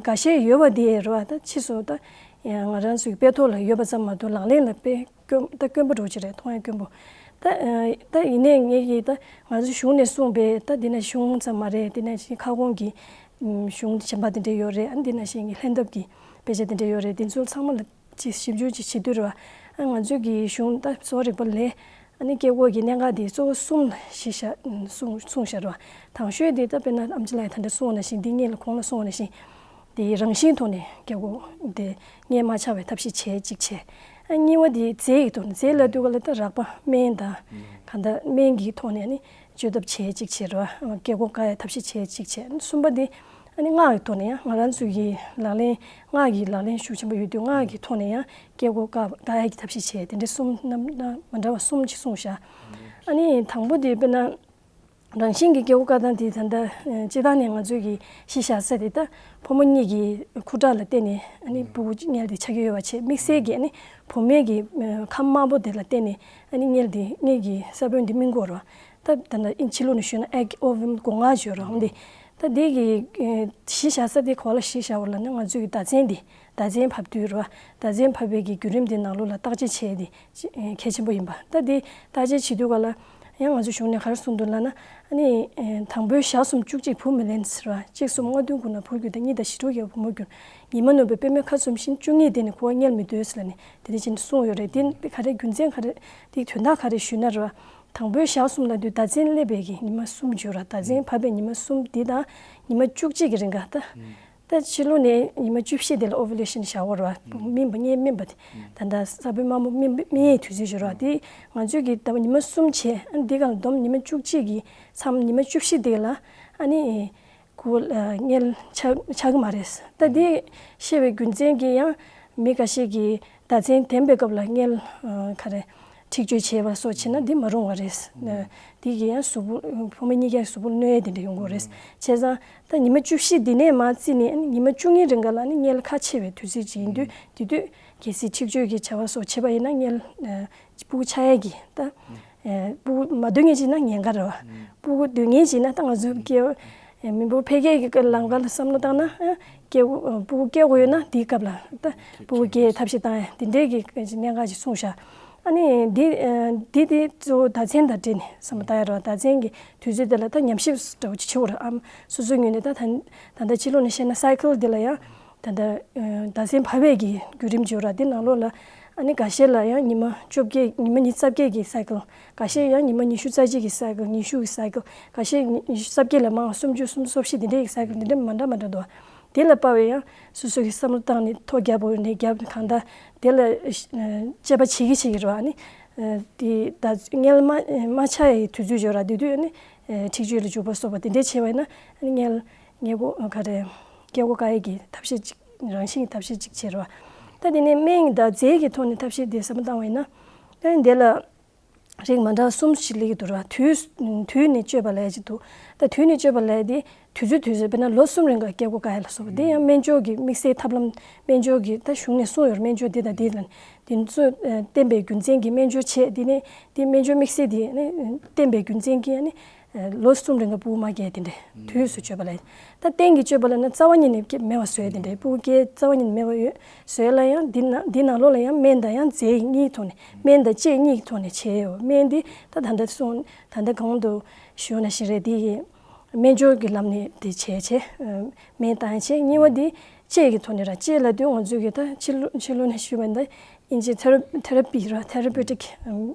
འགའ་ཤས་ཡོད་པ་དེ་རེད་བ། ད་ཕྱིས་སུ་ད་ང་རང་ཚོའི་དཔེ་ཐོག་ལ་ཡོད་པ་ཙམ་མ་གཏོགས་ལག་ལེན་ལ་དཔེ་དཀོན་ད་དཀོན་པོ་འགྲོ་གི་རེད། མཐོང་ཡ་དཀོན་པོ། ད་ད་ཡིན་ནའི་ངས་ཀྱི་ད་ང་ཚོ་གཞུང་ནས་གསུངས་པའི་ད་འདི་ན་གཞུང་ཙམ་མ་རེད། འདི་ན་ཁ་སྐོང་གི་གཞུང་གཞན་པ་དེ་འདྲ་ཡོད་རེད། ཨ་འདི་ན་གཞན་གྱི་ལྷན་ཐབས་ཀྱི་དཔེ་ཆ་དེ་འདྲ་ཡོད་རེད། དེ་ཚོ་ཚང་མ་ལ་ཅིག་ཞིབ་འཇུག་ཅིག་བྱེད་དུས་རེད་བ། ཨ་ང་ཚོའི་གི་གཞུང་ད་གསོ་བ་རིག་པ་ལས་ཨ་ནི་སྐྱེ་སྒོ་གི་གནད་འགག་དེ་གཙོ་བོ་གསུམ་ལ་གཞི་བཞག་གསུངས་གསུངས་བཞག་རེད་བ། དང་ཤོས་དེ་ད་དཔེར་ན་ཨམ་ཆི་ལགས་ད་ལྟ་གསུངས་པ་ནང་བཞིན་འདི་སྔོན་ལ་གོང་ལ་གསུངས་པ་ནང་བཞིན་དེ་རང་བཞིན་ཐོག་ནས་སྐྱེ་སྒོ་དེ་རྙེད་མ་ཆགས་པའི་ཐབས་ཤེས་བྱེད་ཅིག་བྱས། ཨ་གཉིས་པ་དེ་རྫས་ཀྱི་ཐོག་ནས་རྫས་ལབ་དུས་ག་ལ་ད་རགས་པ་སྨན་དང་གང་ལྟར་སྨན་གྱི་ཐོག་ནས་ནི་བཅོས་ཐབས་བྱེད་ཅིག་བྱས་རེད་བ། སྐྱེ་སྒོ་བཀག་ཡའི་ཐབས་ཤེས་བྱེད་ཅིག་བྱས། གསུམ་པ་དེ་ ཨ་ནི་སྔགས་ཀྱི་ཐོག་ནས་ཡང་ང་རང་ཚོའི་གི་ལག་ལེན། སྔགས་ཀྱི་ལག་ལེན་ཤུགས་ཆེན་པོ་ཡོད་དུས་སྔགས་ཀྱི་ཐོག་ནས་ཡང་སྐྱེ་སྒོ་བཀག་བཀག་ཡས་ཀྱི་ཐབས་ཤེས་བྱས། དེ་འདྲའི་གསུམ་རྣམ་སྣ་མ་འདྲ་བ་གསུམ་ཅིག་གསུངས་བཞག་ཨ་ནི་དང་པོ་དེ་དཔེར་ན། རང་བཞིན་གྱི་སྐྱེ་སྒོ་བཀག་སྟངས་དེ་ད་ལྟ་ཨ་སྤྱིར་བཏང་ནས་ང་ཚོའི་གི་གཞིས་བཞག་ས་དེ་ད་ཕོ་མོ་གཉིས་ཀྱི་ཁུ་ཁྲག་ལ་བརྟེན་ནས་ཨ་ནི་ཕྲུ་གུ་མངལ་དེ་ཆགས་ཀྱི་ཡོད་པ་བྱས། དམིགས་བསལ་གྱི་ཨ་ནི་བུད་མེད་ཀྱི་ཨ་ཁམས་དམར་པོ་དེ་ལ་བརྟེན་ནས་ཨ་ནི་མངལ་དེ། མངལ་གྱི་ས་བོན་དེ་སྨིན་གྱི་ཡོད་རེད་བ། ད་ད་ལྟ་ཨིན་ཕྱི་ལོགས་ནས་ཞུས་ན་ཨེག་ཨོ་བམ་སྒོ་ང་ཞུ་རོགས་འདི། ད་འདི་གི་ཨ་གཞིས་བཞག་ས་དེ་ག་པར་ལ་གཞིས་བཞག་པ་ལབ་ན་ང་ཚོའི་གི་ཟླ་མཚན་འདི། ཟླ་མཚན་བབས་དུས་རེད་བ། ཟླ་མཚན་བབས་པའི་གི་བརྒྱུད་རིམ་དེ་ནང་ལོགས་ལ་བརྟག་དཔྱད་བྱས་ཏེ་ཅི་ཨ་གལ་ཆེན་པོ་ཡིན་པ། ད་འདི་བརྟག་དཔྱད་བྱེད་དུས་ག་ལ་ཡང་ང་ཚོ་གཞུང་ནས་ག་རེ་གསུངས་འདུག་ལབ་ན། ཨ་ནི་ཨ་དང་པོའི་ཞག་གསུམ་བཅུ་གཅིག་བུ་མི་ལེན་ཟེར་བ། གཅིག་གསུམ་ལྔ་བདུན་དགུ་ན་བུར་གྱུར་ཏེ། གཉིས་དང་བཞི་དྲུག་བརྒྱད་བུ་མོར་གྱུར། ཉི་མ་ནུབ་པའི་པདྨའི་ཁ་ཚུམ་བཞིན། བཅུ་གཉིས་དེ་ནི་ཁུ་བ་མངལ་མི་སྡོད་ཟེར་ལབ་ནས་དེ་འདྲ་བྱས་ནས་གསུངས་ཡོད་རེད། དེ་ག་རེ་རྒྱུ་མཚན་ག་རེ། དེའི་དོན་དག་ག་རེ་ཞུས་ན་རེད་བ། དང་པོའི་ཞག་གསུམ་ལབ་དུས་ཟླ་མཚན་སླེབས་པའི་གི་ཉི་མ་གསུམ་བརྗོད་ར། ཟླ་མཚན་བབས་པའི་ཉི་མ་གསུམ་འདི་དང་ཉི་མ་བཅུ་གཅིག་གི་རིང་ག་ད། ད་ཕྱི་ལོགས་ནས་ཉི་མ་བཅུ་བཞི་དེ་ལ་ཨོ་ཝུ་ལེ་ཤན་བྱ་བ་རེད་བ། སྨིན་པ། མངལ་སྨིན་པ་དེ། ད་ལྟ་ས་བོན་དམར་མོ་སྨིན་སྨིན་ཡས་དུས་ཚོད་བརྗོད་ར། དེ་ང་ཚོའི་གི་ད་ཉི་མ་གསུམ་བྱས། ཨ་འདི་ག་ལ་བསྡོམས་ཉི་མ་བཅུ་གཅིག་གི་མཚམས་ཉི་མ་བཅུ་བཞི་དེ་ལ་ཨ་ནི་ཁུ་བ་ལ་མངལ་ཆགས་ཆགས་ཀྱི་མ་རེད། ད་དེ་ཤེས་པའི་རྒྱུ་མཚན་གྱིས་ཡང་མི་འགའ་ཤས་ཀྱིས་ཟླ་མཚན་ལྡན་པའི་སྐབས་ལ་མངལ་ཨ་ག་རེ་འཁྲིག་སྤྱོད་བྱས་པ་སོགས་བྱས་ན་འདི་མ་རུང་བ་རེད། དེ་གིས་ཡང་གཟུགས་པོ་ཕོ་མོ་གཉིས་ཀའི་གཟུགས་པོ་གནོད་ཡས་དེ་འདྲ་ཡོང་གི་རེད། བྱས་ཙང་ད་ཉི་མ་བཅུ་བཞི་འདི་ནས་མར་བརྩིས་ནས་ཉི་མ་བཅུ་གཉིས་རིང་ག་ལ་ནི་མངལ་ཁ་ཕྱེ་བའི་དུས་ཚོད་ཅིག་ཡིན་དུས། དེ་དུས་གལ་སྲིད་འཁྲིག་སྤྱོད་ཀྱི་བྱ་བ་སོགས་བྱས་པ་ཡིན་ན་མངལ་ཨ་ཕྲུ་གུ་ཆགས་ཡས་ཀྱི་ད། ཨ་ཕྲུ་གུ་མ་སྡོད་མཁན་ཅིག་ན་ཉེན་ཁ་རེད་བ། ཕྲུ་གུ་སྡོད་མཁན་ཅིག་ན་ད་ང་ཚོའི་སྐྱེ་བ་ཨ་མི་འབོར་འཕེལ་རྒྱས་ཀྱི་ལམ་ཁ་ལ་བསམ་བློ་བཏང་ན། ཨ་སྐྱེ་བོ་ཨ་ཕྲུ་གུ་སྐྱེ་དགོས་ཡོད་ན་དེའི་སྐབས་ལ་ད་ཕྲུ་གུ་སྐྱེ་ཐབས་ཤེས་བཏང་ཡ་དེ་འདྲའི་གི་གནད་འགག་ཅིག་གསུངས་ཤག་ཨ་ནི་འདི་ཨ་འདི་དེ་གཙོ་བོ་ཟླ་མཚན་དང་འབྲེལ་ནས་བསམ་བློ་བཏང་ཡ་རེད་བ། ཟླ་མཚན་གྱི་དུས་ཚོད་དེ་ལ་ད་ཉམས་ཞིབ་འདྲ་བོ་ཅིག་བྱེད་དགོས་རེད། ཨ་སོ་སོའི་ངོས་ནས་ད་ད་ད་ལྟ་ཕྱི་ལོགས་ནས་བཤད་ན་སའི་ཀལ་དེ་ལ་ཡང་། ད་ལྟ་ཨ་ཟླ་མཚན་བབས་པའི་གི་བརྒྱུད་རིམ་བརྗོད་ར། དེ་ནང་ལོགས་ལ་ཨ་ནི་འགའ་ཤས་ལ་ཡང་ཉི་མ་བཅོ་བརྒྱད། ཉི་མ་ཉི་ཤུ་རྩ་བརྒྱད་ཀྱི་སའི་ཀལ། འགའ་ཤས་ཡང་ཉི་མ་ཉི་ཤུ་རྩ་གཅིག་གི་སའི་ཀལ། ཉི་ཤུ་གི་སའི་ཀལ། འགའ་ཤས་ཉི་ཉི་ཤུ་རྩ་བརྒྱད་ལས་མང་། སུམ་ཅུ། སུམ་ཅུ་སོ་བཞི། དེ་འདྲའི་གི་སའི་ཀལ། དེ་འདྲ་མི་འདྲ་མི་འདྲ་འདུག་དེ་ལ་དཔག་པའི་ཡང་སོ་སོ་གི་བསམ་བློ་བཏང་ནས་ཐོ་བརྒྱབ་པོ་ནས་བརྒྱབ་གང་ལྟར་དེ་ལ་ཨ་དཔྱད་པ་བྱེད་ཀྱི་བྱེད་ཀྱི་རེད་བ། ཨ་ནི་ཨ་དེ་ད་མངལ་མ་མ་ཆགས་ཡའི་དུས་ཚོད་བརྗོད་ར། དེ་དུས་ཨ་ནི་ཨ་འཁྲིག་སྤྱོད་ལ་འཇུག་པ་སོགས་པ་དེ་འདྲའི་བྱས་པ་ཡིན་ན་ཨ་ནི་མངལ་མངལ་སྒོ་ག་རེ། སྐྱེ་སྒོ་བཀག་ཡས་ཀྱི་ཐབས་ཤེས་ཅིག་རང་བཞིན་གྱི་ཐབས་ཤེས་ཅིག་བྱེད་རོགས། ད་དེ་ནས་སྨན་དང་རྫས་ཀྱི་ཐོག་ནས་ཐབས་ཤེས་དེ་བསམ་བློ་བཏང་བ་ཡིན་ན། ཨ་ནི་དེ་ལ་རིགས་མ་འདྲ་བ་གསུམ་ཞིག་སླེབས་ཀྱི་འདུག་ར། དུས་དུས་ནས་བཅད་པ་ལབ་ཡས་ཅིག་འདུག་ད་དུས་ནས་བཅད་པ་ལབ་ཡས་དེ་དུས་ཚོད་དུས་ཚོད་དཔེར་ན་ལོ་གསུམ་རིང་ག་སྐྱེ་སྒོ་བཀག་ཡས་ལ་སོགས་པ་དེ་ཡང་སྨན་སྦྱོར་གྱི་དམིགས་བསལ་ཐབས་ལམ། སྨན་སྦྱོར་གྱི་ད་གཞུང་ནས་གསུངས་ཡོད་རེད། སྨན་སྦྱོར་འདི་དང་འདི་ལ་དེ་ཚོ་ཨ་བསྟེན་པའི་རྒྱུ་མཚན་གྱིས། སྨན་སྦྱོར་བྱས་དེ་ནས་དེ་སྨན་སྦྱོར་དམིགས་བསལ་དེ་ནི་བསྟེན་པའི་རྒྱུ་མཚན་གྱིས་ཨ་ནི་ལོ་གསུམ་རིང་ག་ཕྲུ་གུ་མ་སྐྱེས། དེ་འདྲའི་དུས་སུ་བཅད་པ་ལ། ད་གཏན་གྱི་བཅད་པ་ལ་ནི་རྩ་བ་ཉིད་ནས་སྐྱེ་མེད་པ་བཟོ་ཡས་དེ་འདྲའི། ཕྲུ་གུ་སྐྱེ་རྩ་བ་ཉིད་ནས་མེད་པ་ཡོད་བཟོ་ཡས་ལ་ཡང་འདི་ན་འདི་ནང་ལོགས་ལ་ཡང་སྨན་དང་ཡང་རྫས་གཉིས་ཐོག་ནས། སྨན་དང་དཔྱད་གཉིས་ཐོག་ནས་བྱས་ཡོད། སྨན་འདི་ད་ད་ལྟ་གསུངས། ད་ལྟ་གོང་དུ་ཞུས་ནང་བཞིན་རེད། དེ་ཡི་སྨན་སྦྱོར་གྱི་ལམ་ནས་དེ་བྱས་བྱས་སྨན་བཏང་བྱས། གཉིས་པ་འདི་དཔྱད་ཀྱི་ཐོག་ནས་ར། དཔྱད་ལབ་དུས་ང་ཚོས་ཀྱི་ད་ཕྱི་ལོ་ཕྱི་ལོ་ནས་ཞུས་པ་འདི་ཨིན་ཇི་ཐེ་ར་ཐེ་ར་པི་ར། therapeutic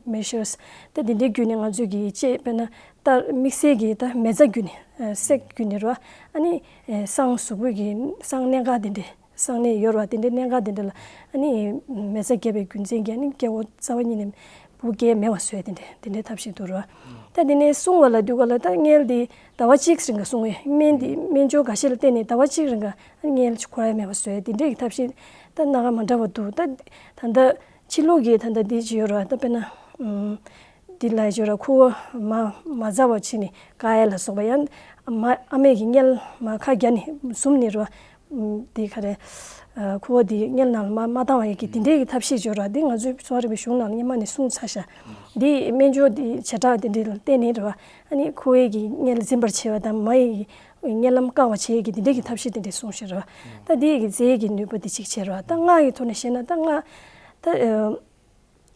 measures། ད་དེ་འདྲའི་བརྒྱུད་ནས་ང་ཚོས་ཀྱི་དཔྱད་དཔེར་ན་ད་དམིགས་བསལ་གྱི་ད་མེ་བཙའ་བརྒྱུད་ནས་ཨ་སྲེག་བརྒྱུད་ནས་ར། ཨ་ནི་ཨ་སྲང་གཟུགས་པོའི་གི་སྲང་གནད་འགག་དེ་འདྲའི། སྲང་ནད་ཡོད་རེད་བ། དེ་འདྲའི་གནད་འགག་དེ་འདྲ་ལ་ཨ་ནི་མེ་བཙའ་བརྒྱབ་པའི་རྒྱུ་མཚན་གྱིས་ཨ་ནི་སྐྱེ་བོ་རྩ་བ་ཉིད་ནས་ཕྲུ་གུ་སྐྱེ་མེད་པ་བཟོ་ཡ་དེ་འདྲའི་དེ་འདྲའི་ཐབས་ཤེས་འདུག་རེད་བ། ད་དེ་ནས་སྲུང་བ་ལ་དུས་ག་ལ་ད་མངལ་དེ་ཟླ་བ་གཅིག་རིང་ག་སྲུང་བའི་སྨན་དེ་སྨན་སྦྱོར་འགའ་ཤས་ལ་བརྟེན་ནས་ཟླ་བ་གཅིག་རིང་ག་ཨ་ནི་མངལ་འཁོར་ཡ་མེད་པ་བཟོ་ཡ་དེ་འདྲའི་གི་ཐབས་ཤེས་ད་སྣ་ཁ་མ་འདྲ་བ་འདུག་ད་ད་ལྟ་ཕྱི་ལོགས་ཀྱི་ད་ལྟ་དེ་ཅིག་ཡོད་རེད་བ། ད་དཔེར་ན་ཨུམ། འདི་ལ་ཅོ་ར་ཁུ་བ་མ་མ་ཟ་བ་བྱས་ནས་བཀག་ཡ་ལ་སོགས་པ་ཡང་མ་ཨ་མས་ཀྱི་མངལ་མ་ཁ་རྒྱ་ནས་ཟུམ་ནས་རོ། འདི་ག་རེ། ཨ་ཁུ་བ་འདི་མངལ་ནང་ལ་མ་མ་བཏང་བ་ཡ་གི་འདི་འདྲའི་གི་ཐབས་ཤེས་ཅོ་ར་འདི་ང་ཚོའི་གསོ་བ་རིག་པའི་གཞུང་ནང་ལ་སྔོན་མ་ནས་གསུངས་ཚར་ཤག་འདི་སྨན་སྦྱོར་འདི་བྱེ་བྲག་འདི་འདྲའི་ལ་བརྟེན་ནས་རོ། ཨ་ནི་ཁུ་བའི་གི་མངལ་འཛིན་པར་བྱེད་པ་དང་མ་ཡི་གི་མངལ་ལམ་བཀག་པ་བྱེད་ཀྱི་འདི་འདྲའི་གི་ཐབས་ཤེས་འདི་འདྲའི་གསུངས་ཤག་རོ། ད་འདི་ཡི་གི་རྫས་ཀྱི་ནུས་པ་འདི་གཅིག་བྱེད་རོ། ད་སྔགས་ཀྱི་ཐོག་ནས་བཤད་ན་ད་སྔགས་ད།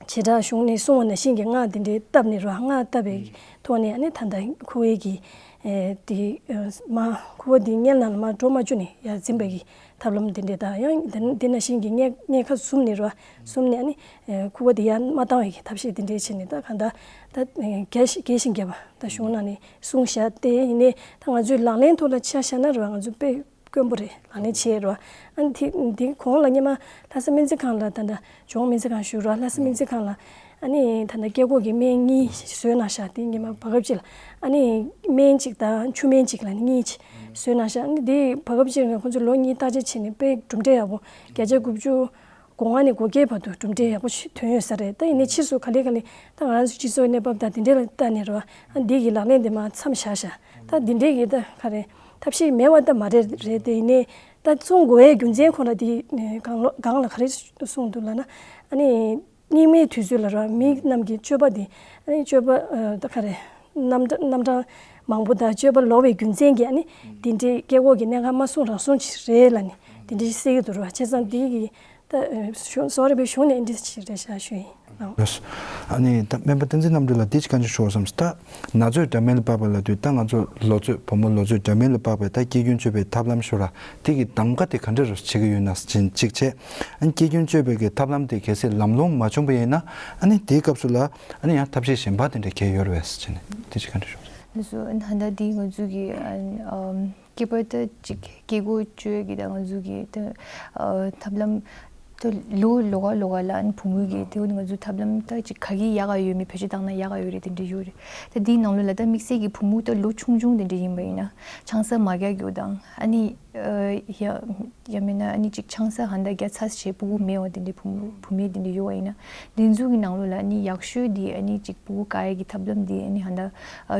བྱེ་བྲག་གཞུང་ནས་གསུངས་པ་ནང་བཞིན་གྱི་སྔགས་དེ་འདྲའི་བཏབ་ནས་རོ། སྔགས་བཏབ་པའི་ཐོག་ནས་ཨ་ནི་ད་ལྟ་ཁུ་བའི་གི་ཨེ་དེ་ཨ་མ་ཁུ་བ་འདི་མངལ་ནང་ལ་མར་འགྲོ་མ་བཅུག་ནས་ཡར་འཛིན་པའི་གི་ཐབས་ལམ་དེ་འདྲའི་དང་ཡང་དེ་དེ་ནང་བཞིན་གྱི་མངལ་མངལ་ཁ་ཟུམ་ནས་རོ། ཟུམ་ནས་ཨ་ནི་ཨེ་ཁུ་བ་འདི་ཡར་མ་བཏང་བའི་གི་ཐབས་ཤེས་དེ་འདྲའི་བྱས་ནས་ད་གང་ལྟར་ད་ཨེ་རྒྱས་རྒྱས་ཤིང་རྒྱས་པ་ད་གཞུང་ནང་ནས་གསུངས་བཞག་སྟེ། ཡིན་ནའི་ད་ང་ཚོའི་ལག་ལེན་ཐོག་ལ་ཆ་བཞག་ན་རོ། ང་ཚོ་དཔེ་ དཀོན་པོ་རེད། ལག་ལེན་བྱས་རོ། ཨ་ནི་དེ་དེ་གོང་ལ་སྔོན་མ་ལྷ་ས་སྨན་རྩིས་ཁང་ལ་ད་ལྟ་ལྗོངས་སྨན་རྩིས་ཁང་ཞུ་རོ། ལྷ་ས་སྨན་རྩིས་ཁང་ལ་ཨ་ནི་ད་ལྟ་སྐྱེ་སྒོ་གི་སྨན་གཉིས་བཟོས་གནང་ཤག་དེ་སྔོན་མ་བར་སྐབས་གཅིག་ལ་ཨ་ནི་སྨན་གཅིག་དང་ཆུ་སྨན་གཅིག་ལ་ནི་གཉིས་བཟོས་གནང་ཤག་ཨ་ནི་དེ་བར་སྐབས་གཅིག་ལ་ཁོང་ཚོ་ལོ་གཉིས་བརྟག་དཔྱད་བྱས་ནས་དཔེ་གྲུབ་འབྲས་ཡག་པོ། བརྒྱ་ཆ་དགུ་བཅུ་གོ་ལྔ་ནས་གོ་བརྒྱད་བར་དུ་གྲུབ་འབྲས་ཡག་པོ་ཞིག་ཐོན་ཡོད་ས་རེད། ད་ཡིན་ནའི་ཕྱིས་སུ་ག་ལེ་ག་ལེ་ད་ང་རང་ཚོ་སྤྱི་ཚོགས་གནས་བབ་དང་དེ་འདྲ་ལ་ལྟ་ནས་རོ། ཨ་འདི་གི་ལག་ལེན་དེ་མར་མཚམས་བཞག་ཤག་ད་འདི་འདྲའི་གི་ད་ག་རེ་ཐབས་ཤེས་མེད་པ་ད་མ་རེད་རེད། དེ་ཡིན་ནའི་ད་བཙོང་དགོས་ཡའི་རྒྱུ་མཚན་ཁོ་ན་དེ་གང་ལ་གང་ལ་ག་རེ་གསུངས་འདུག་ལབ་ན། ཨ་ནི་སྙིགས་མའི་དུས་ཚོད་ལ་རོ། མི་རྣམས་ཀྱི་སྤྱོད་པ་དེ་ཨ་ནི་སྤྱོད་པ་ད་ག་རེ་རྣམ་གྲངས་རྣམ་གྲངས་མང་པོ་དང་སྤྱོད་པ་ལོག་པའི་རྒྱུ་མཚན་གྱིས་ཨ་ནི་དེ་འདྲའི་སྐྱེ་སྒོ་གི་གནད་འགག་མ་སོང་རང་སོང་ཅིག་རེད་ལབ་ནས་དེ་འདྲའི་གསལ་གྱི་འདུག་རོ། བྱས་ཙང་དེ་གི་ད་གཞུང་སོ་རེ་བའི་གཞུང་ནས་འདི་ཞིག་རེད་ཤག་ཞུ་ཡིན། ཨ་ནི་ད་སྨན་པ་བསྟན་འཛིན་རྣམ་གྲོལ་ལགས་འདི་ཅིག་བཀའ་འདྲི་ཞུ་བསམ་སོང་། ད་ན་ཚོད་འདྲ་མིན་ལ་དཔག་པ་ལབ་དུས་ད་ང་ཚོ་ལོ་ཚོད་བུ་མོ་ལོ་ཚོད་འདྲ་མིན་ལ་དཔག་པའི་ད་སྐྱེ་རྒྱུན་གཅོད་པའི་ཐབས་ལམ་ཞུ་ར་དེ་གི་གདམ་ག་དེ་ག་འདྲ་རུ་བྱེད་ཀྱི་ཡོད་ན་ཅིག་བྱས། ཨ་ནི་སྐྱེ་རྒྱུན་གཅོད་པའི་གི་ཐབས་ལམ་དེ་གལ་སྲིད་ལམ་ལྷོང་མ་བྱུང་བ་ཡིན་ན་ཨ་ནི་དེའི་སྐབས་སུ་ལ་ཨ་ནི་ཡང་ཐབས་ཤེས་གཞན་པ་དེ་འདྲ་གལ་ཡོད་རེད་པས་ཟེར་ནས་དེ་ཅིག་བཀའ་འདྲི་ཞུ། ལགས་སོ། ཨ་ནི་ད་ལྟ་འདི་ང་ཚོ་གི་ཨ་ནི་ཨམ། སྐྱེས་པ་ད་ཅིག་སྐྱེ་སྒོ་གཅོད་ཀྱི་ད་ང་ཚོ་གི་ད་ཨ་ཐབས་ལམ་ད་ལོ་ལོ་ག་ལོ་ག་ལ་ཨ་ནི་བུ་མོ་གི་དེ་ང་ཚོ་ཐབས་ལམ་ད་ཅིག་ག་གི་ཡག་ག་ཡོད་མེད་བེད་སྤྱོད་བཏང་ན་ཡག་ག་ཡོད་རེད་དེ་འདྲ་ཡོད་རེད། ད་འདིའི་ནང་ལོགས་ལ་ད་དམིགས་བསལ་གྱི་བུ་མོ་ད་ལོ་ཆུང་ཆུང་དེ་འདྲ་ཡིན་པ་ཡིན་ན་ཆང་ས་མ་རྒྱག་རྒྱུ་དང་ཨ་ནི་ཡ་ཡ་མིན་ན་ཨ་ནི་ཅིག་ཆང་ས་ཧ་ད་རྒྱག་ཚར་བྱས་སྤུ་གུ་མེད་པ་དེ་འདྲ་བུ་མོ་བུ་མེད་དེ་འདྲ་ཡོད་པ་ཡིན་ན་དེ་ཚོ་གི་ནང་ལོགས་ལ་ཨ་ནི་ཡག་ཤོས་དེ་ཨ་ནི་ཅིག་སྤུ་གུ་བཀག་ཡས་ཀྱི་ཐབས་ལམ་དེ་ཨ་ནི་ཧ་ད་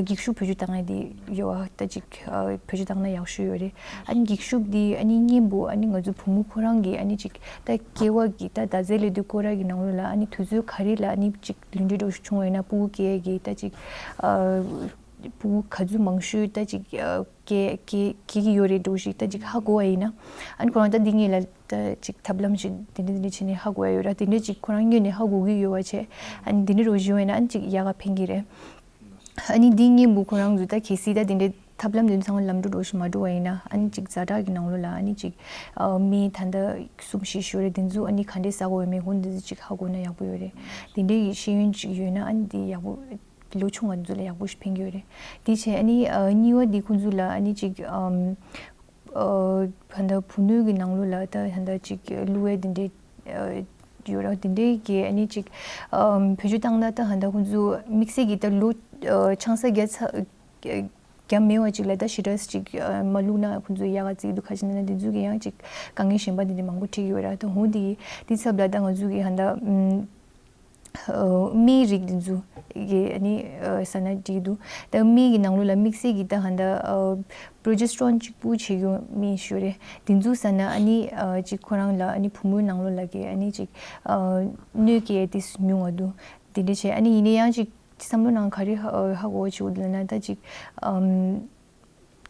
འགྱིག་ཤུགས་བེད་སྤྱོད་བཏང་ཡས་དེ་ཡོད་པ་ད་ཅིག་བེད་སྤྱོད་བཏང་ན་ཡག་ཤོས་ཡོད་རེད། ཨ་ནི་འགྱིག་ཤུགས་འདི་ཨ་ནི་གཉེན་པོ་ཨ་ནི་ང་ཚོ་བུ་མོ་ཁོ་རང་གི་ཨ་ནི་ཅིག་ད་སྐྱེ་བ་གི་ད་ཟླ་ཚེས་ལས་དུས་སྐོར་ར་གི་ནང་ལོགས་ལ་ཨ་ནི་དུས་ཚོད་ག་རེ་ལ་ཨ་ནི་ཅིག་ལུས་འབྲེལ་འགྲོ་ཤུགས་ཆུང་བ་ཡིན་ན་སྤུ་གུ་སྐྱེ་གི་ད་ཅིག་ཨ་སྤུ་གུ་ག་ཚོད་མང་ཤོས་ད་ཅིག་ཨ་སྐྱེ་སྐྱེ་སྐྱེ་གི་ཡོད་རེད་འགྲོ་ཞིག་ད་ཅིག་ཧ་གོ་བ་ཡིན་ན་ཨ་ནི་ཁོ་རང་ད་འདི་གཉིས་ལ་ད་ཅིག་ཐབས་ལམ་ཞིག་དེ་འདྲ་དེ་འདྲ་བྱས་ནས་ཧ་གོ་ཡ་ཡོད་ར། དེ་འདྲ་ཅིག་ཁོ་རང་ངོས་ནས་ཧ་གོ་གི་ཡོད་པ་བྱས་ཨ་ནི་དེ་འདྲ་རོ་ཞུ་བ་ཡིན་ན་ཨ་ནི་ཅིག་ཡག་ག་ཕན་གི་རེད། ཨ་ནི་འདི་གཉིས་པོ་ཁོ་རང་ཚོ་ད་གལ་སྲིད་ད་དེ་འདྲའི་ཐབས་ལམ་དེ་ཚོ་ཚང་མ་ལམ་འགྲོ་འགྲོ་ཞིག་མ་འགྲོ་བ་ཡིན་ན་ཨ་ནི་ཅིག་ཛ་དྲག་གི་ནང་ལོགས་ལ་ཨ་ནི་ཅིག་ཨ་སྨན་ད་ལྟ་གསུམ་བཞི་ཞུ་རེད། དེ་ཚོ་ཨ་ནི་ག་འདྲས་ཟ་དགོས་ཡོད་མེད་ཁོ་འདི་ཚོ་ཅིག་ཧ་གོ་ན་ཡག་པོ་ཡོད་རེད། དེ་འདྲའི་ཤེས་ཡོན་ཅིག་ཡོད་ན་ཨ་ནི་འདི་ཡག་པོ་ལོ་ཆུང་བ་ཚོ་ལ་ཡག་པོ་ཞིག་ཕན་གྱི་ཡོད་རེད། དེ་བྱས་ཨ་ནི་ཨ་གཉིས་པ་འདི་ཁོ་ཚོ་ལ་ཨ་ནི་ཅིག་ཨམ་ཨ་ད་ལྟ་བུ་སྣོད་ཀྱི་ནང་ལོགས་ལ་ད་ད་ལྟ་ཅིག་བླུག་ཡས་དེ་འདྲའི་ཨ་ཡོད་ར། དེ་འདྲའི་གི་ཨ་ནི་ཅིག་ཨམ་བེད་སྤྱོད་བཏང་ན་ད་ད་ལྟ་ཁོ་ཚོ་དམིགས་བསལ་གྱི་ད་ལོ་ཨ་ཆང་ས་བརྒྱབ་ཚ་བརྒྱབ་མེད་པ་ཅིག་ལ་ད་ཞེ་དྲག་ཅིག་ཨ་མ་བླུགས་ན་ཁོ་ཚོ་ཡག་ག་བརྩི་གི་འདུག་ཁ་ཅིག་ན་ན་དེ་ཚོ་གི་ཡང་ཅིག་དཀའ་ངལ་གཞན་པ་དེ་འདྲ་མང་པོ་འཕྲད་ཀྱི་ཡོད་ར། ད་འོ་དེ་དེ་ཚབ་ལ་ད་ང་ཚོ་གི་ད་ལྟ་ཨམ་ཨ་སྨན་རིགས་དེ་ཚོ་གི་ཨ་ནི་ཨ་ཟ་ན་འགྲིག་འདུག་ད་སྨན་གྱི་ནང་ལོགས་ལ་དམིགས་བསལ་གྱི་ད་ཧ་ད་ཨ་པྲོ་ཇེ་སི་ཊོན་གཅིག་པུ་བྱེད་རྒྱུ་སྨན་ཞུ་རེད། དེ་ཚོ་ཟ་ན་ཨ་ནི་ཨ་ཅིག་ཁོ་རང་ལ་ཨ་ནི་བུ་མོའི་ནང་ལོགས་ལ་གི་ཨ་ནི་ཅིག་ཨ་གནོད་སྐྱེལ་ཏིས་ཉུང་བ་འདུག་དེ་འདྲ་བྱས་ཨ་ནི་ཡིན་ན་ཡང་ཅིག་བསམ་བློ་ནང་ག་རེ་ཧ་ཧ་གོ་བ་བྱེད་འདུག་ལབ་ན་ད་ཅིག་ཨམ།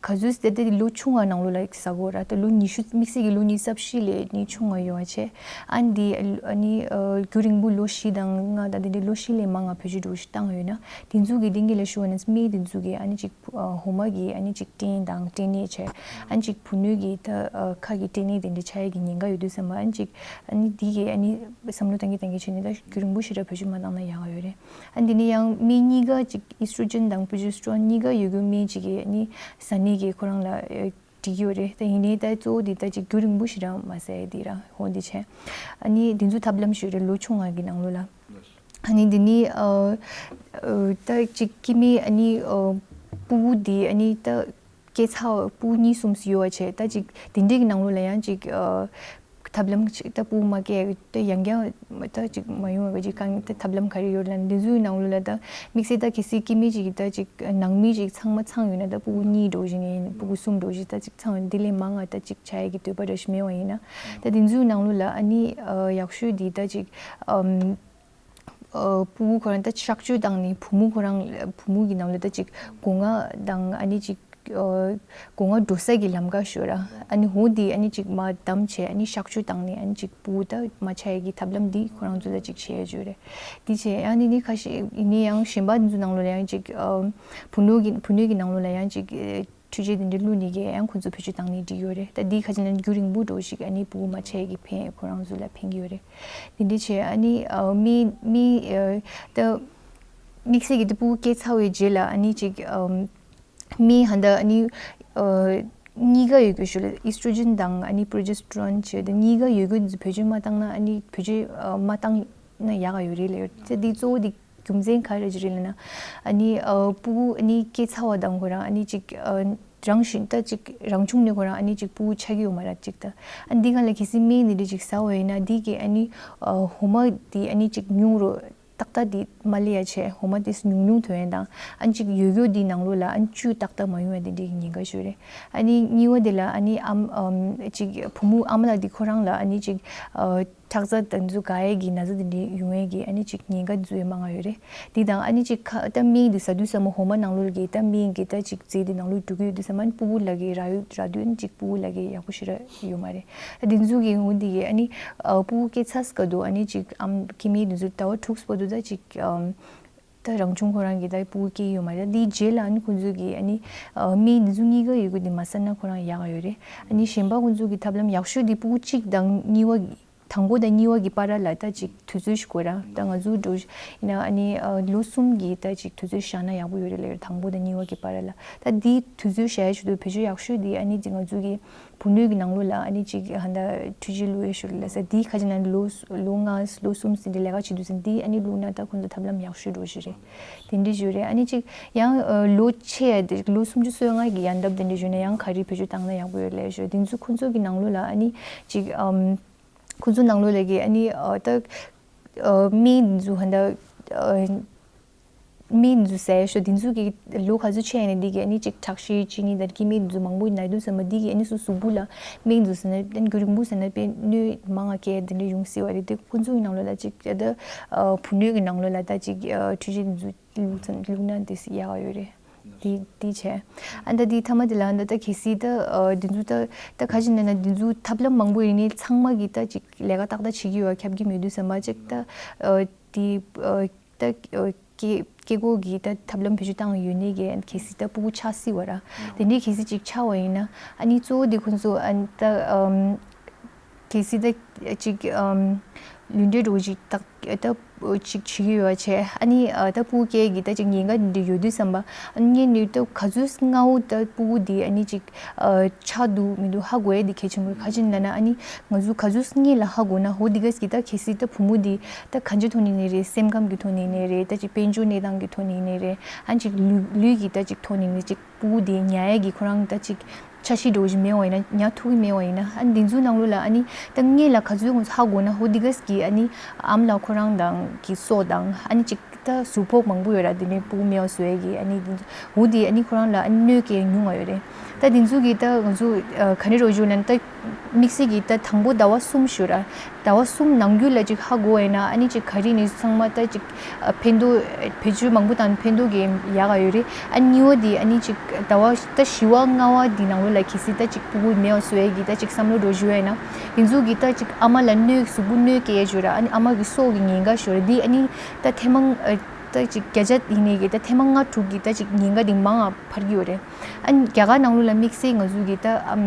ག་ཚོད་ཟེར་ཏེ་ལོ་ཆུང་བ་ནང་ལོགས་ལ་ཟ་དགོས་ར། ད་ལོ་ཉི་ཤུ་དམིགས་བསལ་གྱི་ལོ་ཉི་ཤུ་རྩ་བཞི་ལས་ནི་ཆུང་བ་ཡོད་པ་བྱས་ཨ་ནི་འདི་ཨ་ནི་ཨ་རྒྱུན་རིང་པོ་ལོ་བཞི་དང་ལྔ་དང་དེ་འདྲའི་ལོ་བཞི་ལས་མང་བ་བེད་སྤྱོད་འགྲོ་ཞིག་བཏང་ཡོད་ན་དེ་ཚོ་གི་དེ་གཉིས་ལ་ཞུ་བ་ན་སྨན་དེ་ཚོ་གི་ཨ་ནི་ཅིག་ཨ་འོ་མ་གི་ཨ་ནི་ཅིག་སྐྲན་དང་སྐྲན་ནད་བྱས་ཨ་ནི་ཅིག་བུ་སྣོད་ཀྱི་ད་ཨ་ཁ་གི་སྐྲན་ནད་དེ་འདྲ་ཆགས་ཡས་ཀྱི་ཉེན་ཁ་ཡོད་དུས་ཙམ་པ་ཨ་ནི་ཅིག་ཨ་ནི་འདི་གི་ཨ་ནི་བསམ་བློ་བཏང་གི་བཏང་གི་བྱས་ནས་ད་རྒྱུན་རིང་པོ་ཞེ་དྲག་བེད་སྤྱོད་མ་བཏང་ན་ཡག་ཡོད་རེད། ཨ་འདི་ནི་ཡང་སྨན་གཉིས་ཀ་ཅིག་ཨིས་ཊྲོ་ཇེན་དང་པྲོ་ཇེ་སི་ཊོན་གཉིས་ཀ་ཡོད་རྒྱུ་སྨན་ཅིག་གི་ཨ་ནི་ཟ་ནི་གི་ཁོ་རང་ལ་ཨ་འགྲིག་ཡོད་རེད། ད་ཡིན་ནའི་ད་གཙོ་བོ་འདི་ད་ཅིག་རྒྱུན་རིང་པོ་ཞིག་རང་མ་ཟ་ཡ་འདི་རང་ཧོ་འདི་བྱས། ཨ་ནི་འདི་ཚོ་ཐབས་ལམ་ཞིག་རེད་ལོ་ཆུང་བ་གི་ནང་ལོགས་ལ། ཨ་ནི་འདི་ནི་ཨ་ཨ་ད་ཅིག་སྐྱེ་དམན་ཨ་ནི་ཨ་སྤུ་གུ་འདི་ཨ་ནི་ད་སྐྱེ་ཚར་སྤུ་གུ་གཉིས་གསུམ་ཡོད་པ་བྱས་ད་ཅིག་དེ་འདྲའི་གི་ནང་ལོགས་ལ་ཡང་ཅིག་ཨ། ཐབས་ལམ་ཅིག་ད་སྤུ་མ་སྐྱེ་ད་ཡང་བསྐྱར་ད་ཅིག་མ་ཡོང་བ་ཅིག་གང་ད་ཐབས་ལམ་ག་རེ་ཡོད་ལ་འདི་ཚོའི་ནང་ལོགས་ལ་ད་དམིགས་བསལ་ད་གལ་སྲིད་སྐྱེ་དམན་ཅིག་གི་ད་ཅིག་ནང་མི་ཅིག་ཚང་མ་ཚང་ཡོད་ན་ད་སྤུ་གུ་གཉིས་འགྲོ་བཞིན་ཡིན་སྤུ་གུ་གསུམ་འགྲོ་བཞིན་ད་ཅིག་ཚང་ཡོད་འདི་ལས་མང་ང་ད་ཅིག་བྱ་ཡས་ཀྱི་འདོད་པ་རེ་ཞིག་མེད་པ་ཡིན་ན་ད་འདི་ཚོའི་ནང་ལོགས་ལ་ཨ་ནི་ཡག་ཤོས་འདི་ད་ཅིག་ཨམ། ཨ་སྤུ་གུ་ཁོ་རང་ད་གཤག་བཅོས་བཏང་ནས་བུ་མོ་ཁོ་རང་བུ་མོ་གི་ནང་ལ་ད་ཅིག་སྒོ་ང་དང་ཨ་ནི་ཅིག་ཨ་སྒོ་ང་འགྲོ་ས་གི་ལམ་ཁ་ཞོར་ར་ཨ་ནི་འོ་འདི་ཨ་ནི་ཅིག་མ་བསྡམས་བྱས་ཨ་ནི་གཤག་བཅོས་བཏང་ནས་ཨ་ནི་ཅིག་སྤུ་གུ་ད་མ་ཆགས་ཡ་གི་ཐབས་ལམ་འདི་ཁོ་རང་ཚོ་ལ་ཅིག་བྱས་ཡ་ཅིག་ཡོད་རེད། འདི་བྱས་ཨ་ནི་ནི་ཁ་ཤས་ཡིན་ནའི་ཡང་གཞན་པ་འདི་ཚོ་ནང་ལོགས་ལ་ཡང་ཅིག་ཨ་བུ་ནོར་གི་བུ་ནོར་གི་ནང་ལོགས་ལ་ཡང་ཅིག་ཨ། འཕྲུལ་ཆས་དེ་འདྲ་བླུགས་ནས་ཀྱི་ཡང་ཁོ་ཚོ་བེད་སྤྱོད་བཏང་ནས་འགྲིག་ཡོད་རེད། ད་འདི་ཁ་ཅིག་ན་རྒྱུན་རིང་པོ་འགྲོ་ཞིག་ཨ་ནི་སྤུ་གུ་མ་ཆགས་ཀྱི་ཕན་ཁོ་རང་ཚོ་ལ་ཕན་གྱི་ཡོད་རེད། དེ་འདྲ་བྱས་ཨ་ནི་ཨ་མི་མི་ཨ་ད་དམིགས་བསལ་གྱི་ད་སྤུ་གུ་སྐྱེས་ཚར་བའི་རྗེས་ལ་ཨ་ནི་ཅིག་ཨ་མི་ཧ་ད་ཨ་ནི་ཨ་ གཉིས་ཀ་ཡོད་རྒྱུ་ཞིག་ལ། ཨིས་ཊྲོ་ཇིན་དང་ཨ་ནི་པྲོ་ཇེ་སི་ཊོ་རོན་བྱས་ཏེ་གཉིས་ཀ་ཡོད་རྒྱུ་འདི་ཚོ་བེད་སྤྱོད་མ་བཏང་ན། ཨ་ནི་བེད་སྤྱོད་ཨ་མ་བཏང་ན་ཡག་ག་ཡོད་རེད་ལབ་ཡོད་རེད། དེ་འདི་གཙོ་བོ་འདི་རྒྱུ་མཚན་ག་རེ་ཅིག་རེད་ལབ་ན། ཨ་ནི་ཨ་སྤུ་གུ་ཨ་ནི་སྐྱེས་ཚར་བ་དང་ཁོ་རང་ཨ་ནི་ཅིག་ཨ་རང་བཞིན་ད་ཅིག་རང་བྱུང་ནས་ཁོ་རང་ཨ་ནི་ཅིག་སྤུ་གུ་ཆགས་ཀྱི་ཡོད་མ་རེད་ཅིག་ད། ཨ་འདི་ག་ལ་གལ་སྲིད་སྨན་འདི་འདྲ་ཅིག་ཟ་བ་ཡིན་ན་འདི་གི་ཨ་ནི་ཨ་འོ་མ་འདི་ཨ་ནི་ཅིག་ཉུང་རུ། ཏག་ཏག་འདི་མ་ལེན་ཡ་བྱས། འོ་མ་དེ་ཉུང་ཉུང་ཐོན་ཡ་དང་། ཨ་ནི་ཅིག་ཡོད་རྒྱུ་འདི་ནང་ལོགས་ལ་ཨ་ནི་བཅུད་ཏག་ཏག་མ་ཡོང་ཡ་དེ་འདྲའི་ཉེན་ཁ་ཞིག་རེད། ཨ་ནི་གཉིས་པ་དེ་ལ་ཨ་ནི་ཨམ་ཨམ་ཅིག་བུ་མོ་ཨ་མ་ལགས་འདི་ཁོ་རང་ལ་ཨ་ནི་ཅིག་ཨ་ཁྲག་རྩ་དེ་ཚོ་འགག་ཡས་ཀྱི་ན་ཚ་དེ་འདྲའི་ཡོང་ཡས་ཀྱི་ཨ་ནི་ཅིག་ཉེན་ཁ་དེ་ཚོ་ཡང་མང་ང་ཡོད་རེད། འདི་དང་ཨ་ནི་ཅིག་ཁ་ད་སྨན་འདི་ཟ་དུས་ཙམ་པ་འོ་མ་ནང་ལོགས་ཀྱི་ད་སྨན་གྱི་ད་ཅིག་རྫས་འདི་ནང་ལོགས་འགྲོ་གི་ཡོད་དུས་ཙམ་པ་ཨ་ནི་སྤུ་གུ་ལ་གི་རག་ཡོད་རག་དུས་ཨ་ནི་ཅིག་སྤུ་གུ་ལ་གི་ཡག་པོ་ཞིག་རག་ཡོད་མ་རེད། ད་འདི་ཚོ་གི་འོ་འདི་གི་ཨ་ནི་ཨ་སྤུ་གུ་སྐྱེས་ཚར་སྐབས་དུ་ཨ་ནི་ཅིག་ཨམ་སྐྱེ་དམན་འདི་ཚོ་ཟླ་བ་དྲུག་པོ་དུ་ད་ཅིག་ཨམ་ད་རང་བྱུང་ཁོ་རང་གི་ད་སྤུ་གུ་སྐྱེ་ཡོད་མ་རེད། འདིའི་རྗེས་ལ་ཨ་ནི་ཁོང་ཚོ་གི་ཨ་ནི་ཨ་སྨན་འདི་ཚོ་གཉིས་ཀ་ཡོད་དགོས་འདི་མ་ཟ་ན་ཁོ་རང་ཡག་ཡོད་རེད། ཨ་ནི་གཞན་པ་ཁོང་ཚོ་གི་ཐབས་ལམ་ཡག་ཤོས་འདི་སྤུ་གུ་གཅིག་དང་གཉིས་པ་དང་པོ་དང་གཉིས་པ་གི་བར་ལ་ད་ཅིག་དུས་ཚོད་ཞིག་དགོས་ར། ད་ང་ཚོ་འགྲོ་ཡིན་ན་ཨ་ནི་ཨ་ལོ་གསུམ་གྱི་ད་ཅིག་དུས་ཚོད་བཞག་ན་ཡག་པོ་ཡོད་རེད་ལབ་ཡོད། དང་པོ་དང་གཉིས་པ་གི་བར་ལ་ད་འདིའི་དུས་ཚོད་བཞག་ཡ་ཞིག་འདུག་བེད་སྤྱོད་ཡག་ཤོས་འདི་ཨ་ནི་ཅིག་ང་ཚོ་གི་བུ་སྣོད་ཀྱི་ནང་ལོགས་ལ་ཨ་ནི་ཅིག་ཧ་ད་ཊུ་ཇི་ལུ་ཡ་ཤུ་ལ་ས་དེའི་ཁ་ཅིག་ན་ལོ་ལོ་ལྔ་ལོ་གསུམ་ཟིན་ཏེ་ལས་ཀ་བྱེད་དུས་ཟིན་དེ་ཨ་ནི་བླུགས་ན་ད་ཁོང་ཚོ་ཐབས་ལམ་ཡག་ཤོས་འགྲོ་ཞིག་རེད། དེ་འདྲ་ཞིག་རེད། ཨ་ནི་ཅིག་ཡང་ལོ་ཆེ་ཡ་དེ་ལོ་སུམ་ཅུ་སོ་ལྔ་གི་ཡན་འདབ་དེ་འདྲ་ཞིག་ན་ཡང་ག་རེ་བེད་སྤྱོད་བཏང་ན་ཡག་པོ་ཡོད་ལས་ཞོ་དེ་ཚོ་ཁོང་ཚོ་གི་ནང་ལོགས་ལ་ཨ་ནི་ཅིག་ཁོང་ཚོ་ནང་ལོགས་ལ་གི་ཨ་ནི་ད་སྨན་འཛུ་ཧ་ད། སྨན་འཛུ་ཟེར་ཤོ་དེ་ཚོ་གི་ལོ་ག་ཚོད་ཆེ་ཡིན་ན་འདི་གི་ཨ་ནི་ཅིག་ཁྲག་ཤེད་ཅི་ནི་དང་སྐྱེ་དམན་འཛུ་མང་པོ་ཡིན་ན་དུས་ཙམ་པ་འདི་གི་ཨ་ནི་སོ་གཟུགས་པོ་ལ་སྨན་འཛུ་ཟེར་ན་ཨ་ནི་རྒྱུན་རིང་པོ་ཟེར་ན་དཔེ་གནོད་མང་ང་སྐྱེ་དེ་འདྲ་ཡོང་སྲིད་པ་རེད། དེ་ཁོང་ཚོ་གི་ནང་ལོགས་ལ་ཅིག་ད་བུ་སྣོད་ཀྱི་ནང་ལོགས་ལ་ད་ཅིག་ཁྲུས་ཆས་འཛུ་བླུགས་ཚ་བླུགས་ན་དེ་སི་ཡག་ཡོད་རེད། དེ་དེ་བྱས། ཨ་ད་དེ་ཐ་མ་དེ་ལ་ཨ་ད་ད་གལ་སྲིད་ད་དེ་ཚོ་ད་ད་ག་ཅིག་ན་ན་དེ་ཚོ་ཐབས་ལམ་མང་པོ་ཡིན་ནི་ཚང་མ་གི་ད་ཅིག་ལས་ཀ་ཏག་ཏག་བྱེད་ཀྱི་ཡོད་ཁྱབ་ཀྱི་མེད་དུས་ཙམ་པ་ཅིག་ད་དེ། ད་སྐྱེ་སྐྱེ་སྒོ་གི་ད་ཐབས་ལམ་བེད་སྤྱོད་བཏང་ཡོད་ནས་གི་གལ་སྲིད་ད་སྤུ་གུ་ཆགས་སྲིད་པ་ར། དེ་འདྲའི་གལ་སྲིད་ཅིག་ཆགས་པ་ཡིན་ན་ཨ་ནི་གཙོ་བོ་དེ་ཁོང་ཚོ་ཨ་ད་ཨམ་གལ་སྲིད་ད་ཅིག་ཨམ་ལུས་འབྲེལ་འགྲོ་ཅིག་ད་ད་ཅིག་བྱེད་ཀྱི་ཡོད་པ་བྱས། ཨ་ནི་ད་སྤུ་གུ་སྐྱེ་གི་ད་ཅིག་ཉེན་ཁ་འདི་འདྲ་ཡོད་དུས་ཙམ་པ་ཨ་ནི་ནི་ད་ག་ཚོད་སྔ་བོ་ད་སྤུ་གུ་འདི་ཨ་ནི་ཅིག་ཆགས་འདུག་མི་འདུག་ཧ་གོ་ཡ་འདི་གལ་ཆེན་པོ་རེད། ག་ཅི་ན་ན་ཨ་ནི་ང་ཚོ་ག་ཚོད་སྔོན་ལ་ཧ་གོ་ན་འོ་འདི་ག་གི་ད་གལ་སྲིད་ད་བུ་མོ་འདི་ད་གང་ཅི་ཐོག་ནས་ནས་རེད། སེམས་ཁམས་ཀྱི་ཐོག་ནས་ནས་རེད། ད་ཅིག་དཔལ་འབྱོར་གནས་སྟངས་ཀྱི་ཐོག་ནས་ནས་རེད། ཨ་ཅིག་ལུས་ལུས་ཀྱི་ད་ཅིག་ཐོག་ནས་ནས་ཅིག་སྤུ་གུ་འདི་ཉལ་ཡ་གི་ཁོ་རང་ད་ཅིག་འཆར་གཞི་འདྲ་བོ་ཞིག་མེད་པ་ཡིན་ན་ཉལ་ཐུབ་ཀྱི་མེད་པ་ཡིན་ན་ཨ་འདི་ཚོའི་ནང་ལོགས་ལ་ཨ་ནི་ད་སྔོན་ལ་ག་ཚོད་ང་ཚོ་ཧ་གོ་ན་འོ་འདི་ག་གི་ཨ་ནི་ཨམ་ལགས་ཁོ་རང་དང་གི་སྲོག་དང་ཨ་ནི་ཅིག་ད་གཟུགས་ཕོག་མང་པོ་ཡོད་ར། དེ་ནས་སྤུ་གུ་མེད་པ་བཟོ་ཡས་ཀྱི་ཨ་ནི་འོ་དེ་ཨ་ནི་ཁོ་རང་ལ་ཨ་ནི་གནོད་སྐྱེལ་ཉུང་བ་ཡོད་རེད། ད་དེ་ཚོ་གི་ད་ང་ཚོ་ག་ནས་རོགས་ཞུ་ན་ད་དམིགས་བསལ་གྱི་ད་དང་པོ་ཟླ་བ་གསུམ་ཞུ་ར། ཟླ་བ་གསུམ་ནང་རྒྱུད་ལ་ཅིག་ཧ་གོ་བ་ཡིན་ན་ཨ་ནི་ཅིག་ག་རེ་ནས་ཚང་མ་ད་ཅིག་ཕན་ཐོགས་བེད་སྤྱོད་མང་པོ་དང་ཕན་ཐོགས་ཀྱི་ཡག་ག་ཡོད་རེད། ཨ་ནི་གཉིས་པ་དེ་ཨ་ནི་ཅིག་ཟླ་བ་ད་བཞི་པ་ལྔ་པ་དེ་ནང་ལོགས་ལ་གལ་སྲིད་ད་ཅིག་སྤུ་གུ་མེད་པ་བཟོ་ཡས་ཀྱི་ད་ཅིག་བསམ་བློ་རོགས་ཞུ་བ་ཡིན་ན་དེ་ཚོ་གི་ད་ཅིག་ཨ་མ་ལ་གནོད་གཟུགས་པོ་གནོད་སྐྱེལ་ཡས་ཞུ་ར། ཨ་ནི་ཨ་མ་གི་སྲོག་གི་ཉེན་ཁ་ཞུ་ར། འདི་ཨ་ནི་ད་ཐེངས་མ་ད་ཅིག་བརྒྱ་ཆ་ཡིན་ནའི་གི་ད་ཐེངས་མ་ལྔ་དྲུག་གི་ད་ཅིག་ཉེན་ཁ་དེ་མང་ང་འཕར་གྱི་ཡོད་རེད། ཨ་ནི་རྒྱ་གར་ནང་ལོགས་ལ་དམིགས་བསལ་ང་ཚོ་གི་ད་ཨམ་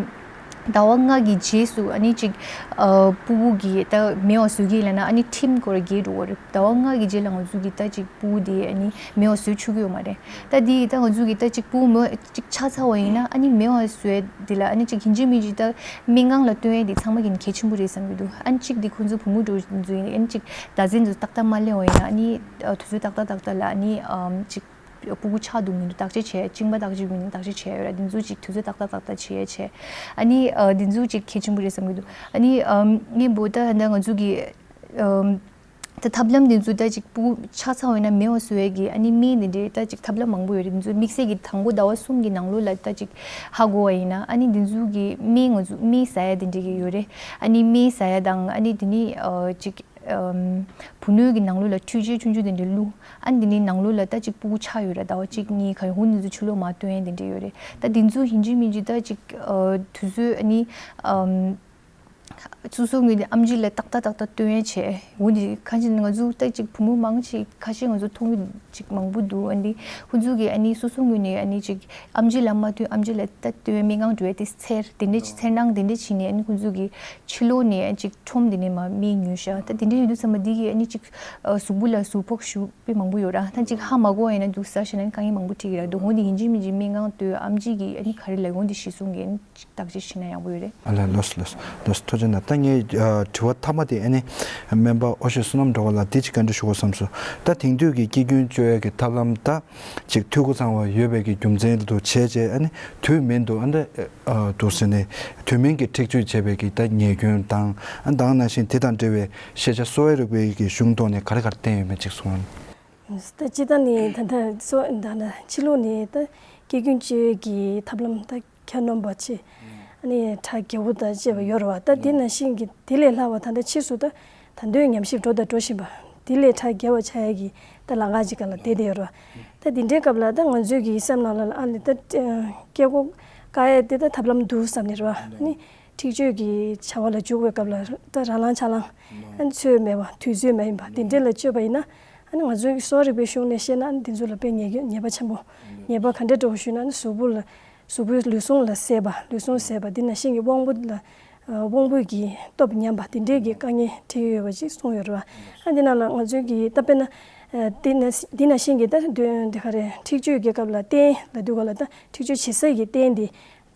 ཟླ་བ་ལྔ་གི་རྗེས་སུ་ཨ་ནི་ཅིག་ཨ་སྤུ་གུ་གི་ད་མེད་པ་བཟོ་གི་ལབ་ན་ཨ་ནི་ཁྲིམས་སྐོར་རྒྱས་འགྲོ་གི་རེད། ཟླ་བ་ལྔ་གི་རྗེས་ལ་ང་ཚོ་གི་ད་ཅིག་སྤུ་གུ་དེ་ཨ་ནི་མེད་པ་བཟོ་ཆོག་གི་ཡོད་མ་རེད། ད་དེ་ད་ང་ཚོ་གི་ད་ཅིག་སྤུ་གུ་མེད་ཅིག་ཆགས་ཚར་བ་ཡིན་ན་ཨ་ནི་མེད་པ་བཟོ་ཡ་དེ་ལ་ཨ་ནི་ཅིག་ཡིན་གཅིག་མིན་གཅིག་ད་སྨན་ཁང་ལ་སྟོན་ཡ་དེ་ཚང་མ་གི་གལ་ཆེན་པོ་རེད་བསམ་གྱི་འདུག་ཨ་ནི་གཅིག་དེ་ཁོང་ཚོ་བུ་མོ་འགྲོ་འཛུལ་ཡིན་ཨ་ནི་ཅིག་ཟླ་ཚན་ཚོ་ཏག་ཏག་མ་སླེབས་པ་ཡིན་ན་ཨ་ནི་དུས་ཚོད་ཏག་ཏག་ཏག་ཏག་ལ་ཨ་ནི་ཨམ་ཅིག་སྤུ་གུ་ཆགས་འདུག་མི་འདུག་བརྟག་དཔྱད་བྱས། གཅིན་པ་བརྟག་དཔྱད་མི་འདུག་བརྟག་དཔྱད་བྱས་ཡོད་ར། འདི་ཚོ་ཅིག་དུས་ཚོད་ཏག་ཏག་ཏག་ཏག་བྱས་བྱས། ཨ་ནི་ཨ་འདི་ཚོ་ཅིག་གལ་ཆེན་པོ་རེད་བསམ་གྱི་འདུག་ཨ་ནི་ཨམ་ངས་འབོ་ད་ཧ་ད་ང་ཚོ་གི་ཨམ་ད་ཐབས་ལམ་འདི་ཚོ་ད་ཅིག་སྤུ་གུ་ཆགས་ཚར་བ་ཡིན་ན་མེད་པ་བཟོ་ཡས་ཀྱི་ཨ་ནི་སྨན་འདི་འདྲའི་ད་ཅིག་ཐབས་ལམ་མང་པོ་ཡོད་རེད། འདི་ཚོ་དམིགས་བསལ་གྱི་དང་པོ་ཟླ་བ་གསུམ་གྱི་ནང་ལོགས་ལ་ད་ཅིག་ཧ་གོ་བ་ཡིན་ན་ཨ་ནི་འདི་ཚོ་གི་སྨན་ང་ཚོ་སྨན་ཟ་ཡ་འདི་འདྲའི་གི་ཡོད་རེད། ཨ་ནི་སྨན་ཟ་ཡ་དང་ཨ་ནི་འདི་ནི་ཨ་ཅིག་ཨམ་བུ་སྣོད་ཀྱི་ནང་ལོགས་ལ་འཕྲུལ་ཆས་ཆུང་ཆུང་དེ་འདྲ་བླུགས། ཨ་འདི་ནི་ནང་ལོགས་ལ་ད་ཅིག་སྤུ་གུ་ཆགས་ཡོད་ར། ཟླ་བ་གཅིག་གཉིས་ག་ཡོད་འུ་འདི་ཚོ་ཕྱི་ལོགས་མ་སྟོན་ཡ་དེ་འདྲ་ཡོད་རེད། ད་འདི་ཚོ་ཡིན་གཅིག་མིན་གཅིག་ད་ཅིག་ཨ་དུས་ཚོད་ཨ་ནི་ཨམ་ སོ་སོ་ངོས་ནས་ཨེམ་ཆི་ལ་ཏག་ཏག་ཏག་ཏག་སྟོན་ཡས་བྱས། འོ་འདི་གང་ཅི་ང་ཚོ་ད་ཅིག་བུ་མོ་མང་ཆེ་ཁ་ཤས་ང་ཚོ་མཐོང་གི་ཅིག་མང་པོ་འདུག་ཨ་ནི་ཁོང་ཚོ་གིས་ཨ་ནི་སོ་སོ་ངོས་ནས་ཨ་ནི་ཅིག་ཨེམ་ཆི་ལ་མ་སྟོན། ཨེམ་ཆི་ལ་ད་སྟོན་ཡས་སྨན་ཁང་འགྲོ་ཡས་དེ་འཚེར། དེ་འདྲས་ཅིག་འཚེར་སྣང་དེ་འདྲས་བྱས་ནས་ཨ་ནི་ཁོང་ཚོ་གིས་ཕྱི་ལོགས་ནས་ཨ་ཅིག་ཁྲོམ་དེ་ནས་མར་སྨན་ཉོས་ཤག་ད་དེ་འདྲས་ཡོད་དུས་ཙམ་པ་འདི་གིས་ཨ་ནི་ཅིག་གཟུགས་པོ་ལ་ཟུར་ཕོག་ཞུ་དཔེ་མང་པོ་ཡོད་ར། ད་ཅིག་ཧ་མ་གོ་ཡས་ན་འདུག་ས་ཞེ་ན་དཀའ་ངལ་མང་པོ་འཕྲད་ཀྱི་ར་འདུག་འོ་འདི་ཡིན་གཅིག་མིན་གཅིག་སྨན་ཁང་སྟོན། ཨེམ་ཆི་གིས་ཨ་ནི་ག་རེ་ལབ་ཡོང་འདི་གཞི་བཟུང་གིས་ཨ་ནི་ཅིག་བརྟག་དཔྱད་བྱས་ན་ཡག་པོ་ཡོད་རེད། ཨ་ལས། ལགས་སོ། ལགས་སོ། ལགས་སོ། ཐུགས་རྗེ་གནང་། ད་ངའི་ཨ་དྲི་བ་མཐའ་མ་དེ་ཨ་ནི་སྨན་པ་ཨོ་ཤོད་བསོད་ནམས་སྒྲོལ་དཀར་ལགས་འདི་ཅིག་བཀའ་འདྲི་ཞུ་དགོས་བསམ་སོང་། ད་དེང་དུས་ཀྱི་སྐྱེ་རྒྱུན་གཅོད་ཡས་ཀྱི་ཐབས་ལམ་ད་ཅིག་འཐུས་སྒོ་ཚང་བ་ཡོད་པའི་གི་རྒྱུ་མཚན་དུ་བྱས་བྱས་ཨ་ནི་དུས་མིན་དུ་ཨ་ནི་ཨ་དུ་ཟེར་ནས་དུས་མིན་གྱི་འཁྲིག་སྤྱོད་བྱས་པའི་གི་ད་ཉེས་སྐྱོན་དང་། ཨ་ད་ག་ནང་བཞིན་དེ་དང་འབྲེལ་བའི་ཤེས་བྱ་གསོ་བའི་རིག་པའི་གི་གཞུང་ཐོག་ནས་ག་རེ་ག་རེ་བསྟན་ཡོད་མེད་ཅིག་གསུངས། ད་སྤྱིར་བཏང་ནས་ད་ལྟ་གཙོ་ད་ལྟ་ཕྱི་ལོགས་ནས་ད་སྐྱེ་རྒྱུན་གཅོད་ཀྱི་ཐབས་ལམ་ད་གྱ་ནོམ་པ་ཆེ། ཨ་ནི་ཁྲག་རྒྱས་པོ་དང་བཅས་པ་ཡོད་རེད་བ། ད་དེ་ནང་བཞིན་གྱི་དེ་ལས་ལྷག་པ་ད་ལྟ་ཕྱིས་སུ་ད་ད་དུང་ཉམས་ཞིབ་འགྲོ་དང་འགྲོ་བཞིན་པ་དེ་ལས་ཁྲག་རྒྱས་པ་ཆགས་ཡས་ཀྱི་ད་ལམ་ཁ་ཅིག་སྒང་ལ་བསྡད་བསྡད་ཡོད་རེད་བ། ད་དེ་འདྲའི་སྐབས་ལ་ད་ང་ཚོའི་གི་སེམས་ནང་ལ་ཨ་ནི་ད་སྐྱེ་སྒོ་བཀག་ཡས་དེ་ད་ཐབས་ལམ་འདུག་བསམ་ནས་རེད་བ། ཨ་ནི་འཁྲིག་སྤྱོད་ཀྱི་བྱ་བ་ལ་འཇུག་པའི་སྐབས་ལ་ད་ར་ལངས་ཆ་ལངས། ཨ་ནི་ཚོད་མེད་པ་དུས་ཚོད་མ་ཡིན་པ་དེ་འདྲ་ལ་སྤྱོད་པ་ཡིན་ན། ཨ་ནི་ང་ཚོའི་གསོ་བ་རིག་པའི་གཞུང་ནས་བཤད་ན་ཨ་ནི་དེ་ཚོ་ལ་དཔེ་ཉེས་སྐྱོན་ཉེས་པ་ཆེན་པོ། ཉེས་པ་ག་འདྲ་འདྲ་བོ་ཞུས་ན་ཨ་ནི་གཟུགས་པོ་ལ་གཟུགས་པོའི་ལུས་ཟུངས་ལ་ཟད་པ། ལུས་ཟུངས་ཟད་པ་དེ་ནང་བཞིན་གྱི་དབང་པོ་ལ་དབང་པོའི་གི་སྟོབས་ཉམས་པ་དེ་འདྲའི་གི་དཀའ་ངལ་འཕྲད་ཡོད་པ་ཅིག་གསུངས་ཡོད་རེད་བ། ཨ་དེ་ནང་ལ་ང་ཚོའི་གི་ད་དཔེར་ན་དེ་ནང་དེ་ནང་བཞིན་གྱི་ད་དེ་ག་རེ་འཁྲིག་སྤྱོད་ཀྱི་སྐབས་ལ་སྟན་ལ་དུས་སྐབས་ལ་ད་འཁྲིག་སྤྱོད་བྱེད་སའི་གི་སྟན་དེ་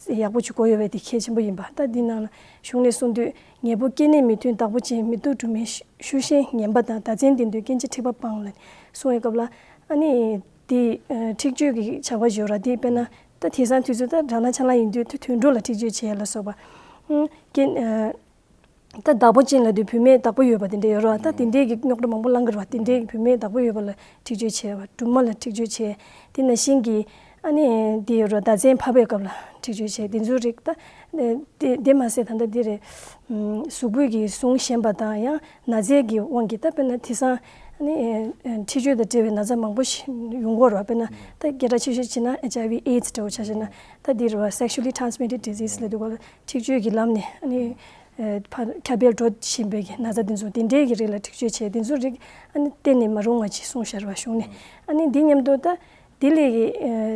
ཡག་པོ་ཅིག་དགོས་ཡོད་པ་དེ་གལ་ཆེན་པོ་ཡིན་པ། ད་འདི་ནང་ལ་གཞུང་ནས་གསུངས་དུས། ཉེ་པོ་སྐྱེ་གནས་མི་མཐུན་བདག་པོ་ཅན། མི་སྡུག་སྦྲུམ་མའི་ཤུ་ཤུ་ཤེས་ངན་པ་དང་། ཟླ་མཚན་བདེ་འདོད་སྐྱེ་འཆི་མཁྲེགས་པ་སྤངས་ལ་གསུངས་པའི་སྐབས་ལ། ཨ་ནི་འདི་འཁྲིག་སྤྱོད་ཀྱི་བྱ་བ་ཡོད་ར། འདི་དཔེར་ན་ད་དེང་སང་དུས་ཚོད་ད་ར་ལངས་ཆ་ལངས་ཡིན་དུས་ད་དུད་འགྲོ་ལ་འཁྲིག་སྤྱོད་བྱེད་ཡ་ལ་སོགས་པ། ཨུམ། སྐྱེ་ད་བདག་པོ་ཅན་ལབ་དུས་བུད་མེད་བདག་པོ་ཡོད་པ་དེ་འདྲ་ཡོད་རེད་བ། ད་དེ་འདྲའི་གི་རྙོག་དྲ་མང་པོ་ལངས་ཀྱི་རེད་བ། དེ་འདྲའི་གི་བུད་མེད་བདག་པོ་ཡོད་པ་ལ་འཁྲིག་སྤྱོད་བྱས་པ། སྦྲུམ་མ་ལ་འཁྲིག་སྤྱོད་བྱས། དེ་ནང་བཞིན་གྱི་ཨ་ནི་འདི་ཡོད་རེད་བ། ཟླ་མཚན་འཕགས་པའི་སྐབས་ལ་འཁྲིག་སྤྱོད་བྱས། དེ་ཚོའི་རིགས་ད་དེ་དེ་མ་ཟད་ད་ལྟ་འདི་རེད། གཟུགས་པོའི་གི་ཟུངས་ཞན་པ་དང་ཡང་ན་ཚའི་གི་དབང་གིས་ད་དཔེར་ན་དེང་སང་ཨ་ནི་འཁྲིག་སྤྱོད་དང་འབྲེལ་བའི་ན་ཚ་མང་པོ་ཞིག་ཡོང་གི་ཡོད་རེད་བ། དཔེར་ན་ད་སྐད་གྲགས་ཆེ་ཤོས་བྱས་ན་ཨེཆ་ཨའི་ཝི་ཨེ་ཌི་སི་འདྲ་བོ་ཆ་བཞག་ན་ད་འདི་རེད་བ། Sexually Transmitted Disease ལབ་དུས་སྐབས་ལ་འཁྲིག་སྤྱོད་ཀྱི་ལམ་ནས་ཨ་ནི། ཕར་ཁྱབ་སྤེལ་འགྲོ་བཞིན་པའི་གི་ན་ཚ་དེ་ཚོ་དེ་འདྲའི་གི་རིགས་ལ་འཁྲིག་སྤྱོད་བྱས། དེ་ཚོ་རིགས་ཨ་ནི་གཏན་ནས་མ་རུང་བ་ཅིག་གསུངས་བཞག་རེད་བ་གཞུང་ནས། ཨ་ནི་འདི་མཉམ་དུ་ད་དེ་ལས་གི་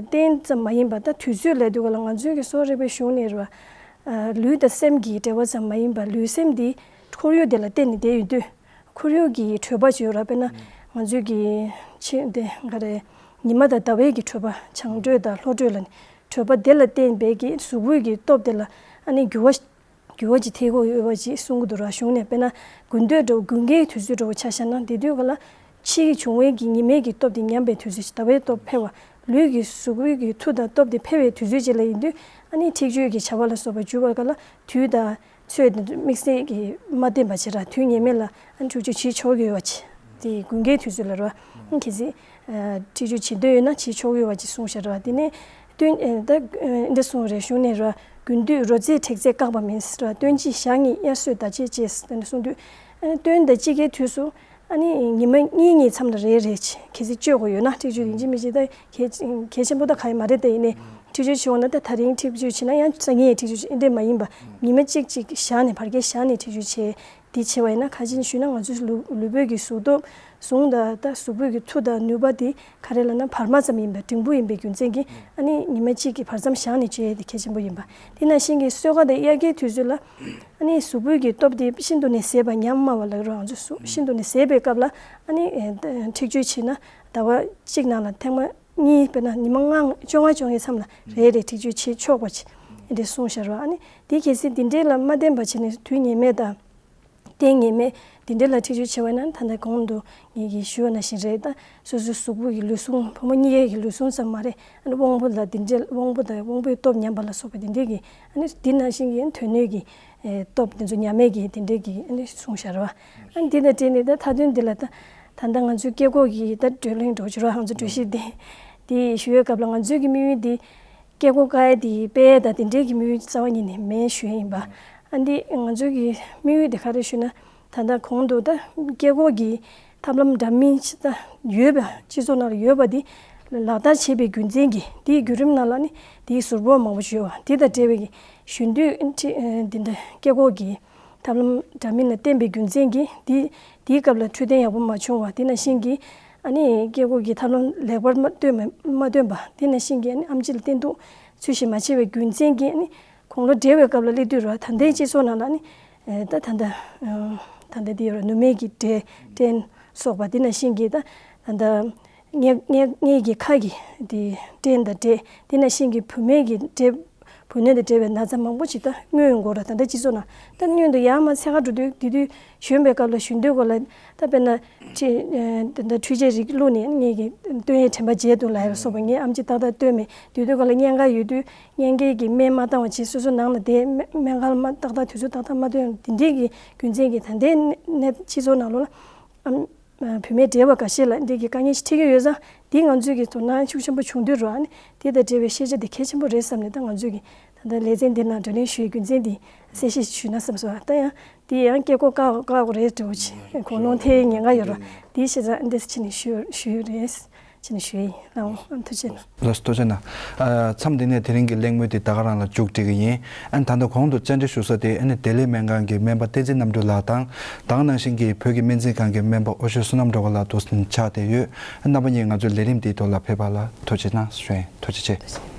གཏན་ཙམ་མ་ཡིན་པ་ད་དུས་ཚོད་ལབ་དུས་སྐབས་ལ་ང་ཚོའི་གི་གསོ་བ་རིག་པའི་གཞུང་ནས་རེད་བ། ལུས་དང་སེམས་ཀྱི་འབྲེལ་བ་ཙམ་མ་ཡིན་པ་ལུས་སེམས་འདི་ཁོར་ཡུག་དེ་ལ་བརྟེན་ནས་བསྡད་ཡོད་དུས་ཁོར་ཡུག་གི་དྲོད་པ་ཅིག་ཡོད་རེད་བ། དཔེར་ན་ང་ཚོའི་གི་ཆེ་དེ་ག་རེ་ཉི་མ་དང་ཟླ་བའི་གི་དྲོད་པ་བྱང་དྲོད་དང་ལྷོ་དྲོད་ལ་ནི་དྲོད་པ་དེ་ལ་བརྟེན་པའི་གི་གཟུགས་པོའི་གི་སྟོབས་དེ་ལ་ཨ་ནི་འགྱུར་བ། འགྱུར་བ་ཅིག་ཐེབས་ཀྱི་ཡོད་པ་ཅིག་གསུང་གི་འདུག་ར། གཞུང་ནས་དཔེར་ན་དགུན་སྟོད་འདྲ་བོ་དགུན་ཁའི་དུས་ཚོད་འདྲ་བོ་ཆ་བཞག་ན་དེ་དུས་སྐབས་ལ་ཕྱི་གི་འབྱུང་བའི་གི་ཉི་མའི་གི་སྟོབས་དེ་ཉམས་པའི་དུས་ཚོད་ཅིག་ཟླ་བའི་སྟོབས་འཕེལ་བ། ལུས་ཀྱི་གཟུགས་པོའི་གི་མཐུ་དང་སྟོབས་དེ་འཕེལ་བའི་དུས་ཚོད་ཅིག་ལ་ཡིན་དུས་ཨ་ནི་འཁྲིག་སྤྱོད་ཀྱི་བྱ་བ་ལ་སོགས་པ་འཇུག་པ་སྐབས་ལ་དུས་དང་ཚོད་དེ་དམིགས་བསལ་གྱི་མ་བསྟེན་པ་བྱས་ར། དུས་ངེས་མེད་ལ་ཨ་ནི་འཁྲིག་སྤྱོད་བྱེད་ཆོག་གི་ཡོད་པ་ཅིག་དེ་དགུན་ཁའི་དུས་ཚོད་ལ་ར། གལ་སྲིད། འཁྲིག་སྤྱོད་བྱེད་འདོད་ཡོད་ན་བྱེད་ཆོག་ཡོད་པ་ཅིག་གསུངས་བཞག་རེད་བ། དེ་ནས་སྟོན་ད་འདི་གསུངས་རེད་གཞུང་ནས་རེད་བ། དགུན་དུས་རོ་རྩེད་དྲེག་རྩེད་བཀག་པ་མིན་ཟེར་བ། སྟོན་དཔྱིད་ཞག་གཉིས་དབྱར་སོས་ཟླ་ཕྱེད་ཅེས་ཟེར་ནས་གསུངས་དུས། སྟོན་དང་དཔྱིད་ཀའི་དུས་སུ་ཨ་ནི་ཉི་མ་གཉིས་གཉིས་མཚམས་ལ་རེ་རེ་གལ་སྲིད་སྤྱོད་དགོས་ཡོད་ན་འཁྲིག་སྤྱོད་ཡིན་གཅིག་མིན་གཅིག་ད་གལ་གལ་ཆེན་པོ་ད་ག་ཡེ་མ་རེད། ད་ཡིན་ནའི་འཁྲིག་སྤྱོད་བྱེད་འོང་ན་ད་ད་རིང་འཁྲིག་སྤྱོད་བྱེད་ན་ཡང་སང་ཉིན་འཁྲིག་སྤྱོད་བྱེད་འདི་འདྲ་མ་ཡིན་པ་ཉི་མ་གཅིག་གཅིག་བཞག་ནས་བར་བརྒལ་བཞག་ནས་འཁྲིག་སྤྱོད་བྱེད། འདི་བྱས་པ་ཡིན་ན་ག་ཅིན་ཞུས་ན་ང་ཚོའི་ལུས་ལུས་པོའི་གི་གཟུགས་སྟོབས་ཟུངས་དང་ད་གཟུགས་པོའི་གི་མཐུ་དང་ནུས་པ་དེ་ག་རེ་ལབ་ན་བར་མ་ཙམ་ཡིན་པའི་འབྲིང་པོ་ཡིན་པའི་རྒྱུ་མཚན་གྱིས་ཨ་ནི་ཉི་མ་གཅིག་གི་བར་མཚམས་བཞག་ནས་བྱེད་ཡས་དེ་གལ་ཆེན་པོ་ཡིན་པ། དེ་ནང་བཞིན་གྱི་སོས་ཀ་དང་དབྱར་ཁའི་དུས་ཚོད་ལ་ཨ་ནི་གཟུགས་པོའི་གི་སྟོབས་དེ་ཤིན་ཏུ་ནས་ཟད་པ་ཉམས་དམའ་བ་ལབ་རོགས་ང་ཚོ་གཟུགས་ཤིན་ཏུ་ནས་ཟད་པའི་སྐབས་ལ་ཨ་ནི་འཁྲིག་སྤྱོད་བྱེད་ན་ཟླ་བ་གཅིག་ནང་ལ་ཐེངས་མ་གཉིས་དཔེར་ན་ཉི་མ་ལྔ་བཅོ་ལྔ་བཅོ་ལྔའི་མཚམས་ལ་རེ་རེ་འཁྲིག་སྤྱོད་བྱེད་ཆོག་པ་ཅིག་འདི་གསུངས་བཞག་རོགས། ཨ་ནི་དེ་གལ་སྲིད་འདི་འདྲའི་ལ་མ་བརྟེན་པ་བྱས་ནས་དུས་ངེས་མེད་དང་། གཏན་ངེས་མེད་དེ་འདྲ་ལ་འཁྲིག་སྤྱོད་བྱེད་པ་ན་ད་ལྟ་གོང་དུ་ངེད་ཀྱིས་ཞུས་པ་ནང་བཞིན་རེད། ད་སོ་སོའི་གཟུགས་པོ་གི་ལུས་ཟུངས་ཕོ་མོ་གཉིས་ཀའི་གི་ལུས་ཟུངས་ཙམ་མ་རེད། ཨ་ནི་དབང་པོ་ལ་དེ་འདྲ་དབང་པོ་དང་དབང་པོའི་སྟོབས་ཉམས་པ་ལ་སོགས་པ་དེ་འདྲའི་གི་ཨ་ནི་དེ་ནང་བཞིན་གྱི་དོན་སྣོད་ཀྱི་ཨེ་སྟོབས་དེ་ཚོ་ཉམས་མེད་ཀྱི་དེ་འདྲའི་གི་ཨ་ནི་གསུངས་བཞག་རེད་བ། ཨ་ནི་དེ་དང་འབྲེལ་ནས་ད་མཐའ་དོན་འདི་ལ་ད་ད་ལྟ་ང་ཚོའི་སྐྱེ་སྒོ་གི་ད་བགྲོ་གླེང་འགྲོ་བཞིན་རེད་བ། ང་ཚོ་གྲོས་གཞི་འདི་དེ་ཞུ་བའི་སྐབས་ལ་ང་ཚོའི་གི་དམིགས་ཡུལ་འདི་སྐྱེ་སྒོ་བཀག་ཡས་དེ་སྤེལ་ཡས་དང་དེ་འདྲའི་གི་དམིགས་ཡུལ་རྩ་བ་ཉིད་ནས་མེད་ཞུ་ཡས་ཡིན་པ། ཨ་འདི་ང་ཚོའི་གི་དམིགས་ཡུལ་དེ་ག་རེ་ཞུ་ན། ད་ལྟ་གོང་དུ་ད་སྐྱེ་སྒོ་གི་ཐབས་ལམ་འདྲ་མིན་ཅིག་ད་ཡོད་པ་སྤྱི་ཚོགས་ནང་ལ་ཡོད་པ་འདི་ལག་བསྟར་བྱེད་པའི་རྒྱུ་མཚན་གྱིས་དེའི་བརྒྱུད་རིམ་ནང་ལ་ནི་དེའི་ཟུར་ཕོག་མང་པོ་ཞིག་ཡོད་པ་འདི་དང་འབྲེལ་བའི་གི་གཞོན་དུས་འདི་འདྲ་སྐྱེ་སྒོ་གི་ ཐབས་ལམ་འདྲ་མིན་ལ་བརྟེན་པའི་རྒྱུ་མཚན་གྱིས་དེ་དེའི་སྐབས་ལ་འཕྲོད་བསྟེན་ཡག་པོ་མ་བྱུང་བ། དེ་ནང་བཞིན་གྱི་ཨ་ནི་སྐྱེ་སྒོ་གི་ཐབས་ལམ་ལེགས་པར་མ་སྟོན་མ་མ་སྟོན་པ། དེ་ནང་བཞིན་གྱི་ཨ་ནི་ཨེམ་ཆི་ལ་བརྟེན་གཏུག་ཚུལ་བཞིན་མ་བྱས་པའི་རྒྱུ་མཚན་གྱིས་ཨ་ནི་དགུང་ལོ་བགྲེས་པའི་སྐབས་ལ་སླེབས་དུས་ར། ད་ལྟའི་སྤྱི་ཚོགས་ནང་ལ་ཨ་ནི་ད་ད་ལྟ་ད་ལྟ་དེ་ཡོད་ར། ནུ་མའི་གི་འབྲས་སྐྲན་སོགས་པ། དེ་ནང་བཞིན་གྱི་ད་ད་ལྟ་ངའི་ངའི་ངའི་གི་ཁ་གི་དེ་སྐྲན་དང་འབྲས། དེ་ནང་བཞིན་གྱི་བུད་མེད་ཀྱི་འབྲས། བུ་སྣོད་དང་འབྲེལ་བའི་ན་ཚ་མང་པོ་ཅིག་ད་སྔོན་འགོ་ར། ད་ལྟ་སྤྱི་ཚོགས་ནང་ད་སྔོན་དུ་ཡར་མར་འཚོལ་ག་འགྲོ་དུས། དེ་དུས་གཞོན་པའི་སྐབས་ལ་གཞོན་དུས་སྐབས་ལ་ད་དཔེར་ན་ཁྲི་ད་ལྟ་འཕྲུལ་ཆས་རིགས་བླུགས་ནས་ངེད་ཀྱི་སྟོན་ཡས་དྲན་པ་བརྗེད་འདུག་ལབ་ཡ་ལ་སོགས་པ། ངའི་ཨེམ་ཆི་ཏག་ཏག་སྟོན་མེད། དེ་དུས་སྐབས་ལ་གཉན་ཁ་ཡོད་དུས་གཉན་ཁའི་གི་སྨན་མ་བཏང་བ་བྱས། སོ་སོ་ནང་ལ་བསྡད། སྨན་སྨན་ཁང་ལ་མ་ཏག་ཏག་དུས་ཚོད་ཏག་ཏག་མ་སྟོན། དེ་འདྲའི་གི་རྒྱུ་མཚན་གྱིས་ད་ལྟའི་གནས་གནས་སྤྱི་ཚོགས་ནང་ལོགས་ལ་ཨམ། བུད་མེད་བགྲེས་པ་འགའ་ཤས་ལ་འདི་གི་དཀའ་ངལ་ཞིག་འཕྲད་ཀྱི་ཡོད་ཙང་། འདི་ང་ཚོས་ཀྱི་དོ་སྣང་ཤུགས་ཆེན་པོ་བྱུང་དུས་ར། ཨ་ནི་དེ་དང་འབྲེལ་བའི་ཤེས་བྱ་འདི་གལ་ཆེན་པོ་རེད་བསམ་ནས། ད་ང་ཚོས་ཀྱི་ད་ལྟ་ལེ་ཚན་འདི་ནང་བགྲོ་གླེང་ཞུ་ཡའི་རྒྱུ་མཚན་འདི་གསལ་བཤད་ཞུས་ན་བསམ་སོང་། ད་ཡང་འདི་ཡང་སྐད་གོ་བཀག་བཀག་རེད་འདྲ་བོ་ཅིག་གོ་ལོང་ཐེབས་ཉེན་ཁ་ཡོད་ར། འདིའི་ཤེས་བྱ་འདི་ཕྱི་ནས་ཞུ་ཞུས་རེད། ཕྱི་ནས་ཞུ་ཡིན། ལགས་འོང་། ཐུགས་རྗེ་གནང་། ལགས་སོ། ཐུགས་རྗེ་གནང་། ཨ། མཚམས་འདི་ནས་དེ་རིང་གི་གླེང་མོལ་འདི་ད་ག་རང་ལ་མཇུག་སྒྲིལ་གྱི་ཡིན། ཨ་ནི་ད་ལྟ་གོང་དུ་བཅར་འདྲི་ཞུ་ས་དེ་ཨ་ནི་བདེ་ལེགས་སྨན་ཁང་གི་སྨན་པ་བསྟན་འཛིན་རྣམ་གྲོལ་ལགས་དང་། དེ་ནང་བཞིན་གྱི་བོད་ཀྱི་སྨན་རྩིས་ཁང་གི་སྨན་པ་ཨོ་ཤོད་བསོད་ནམས་སྒྲོལ་དཀར་ལགས་དུ་ཆགས་བསྡད་ཡོད། རྣམ་པ་གཉིས་ང་ཚོའི་ལས་རིམ་འདིའི་ཐོག་ལ་ཕེབས་པ་ལ་ཐུགས་རྗེ་གནང་ཞུ་ཡིན། ཐུགས་རྗེ་ཆེ།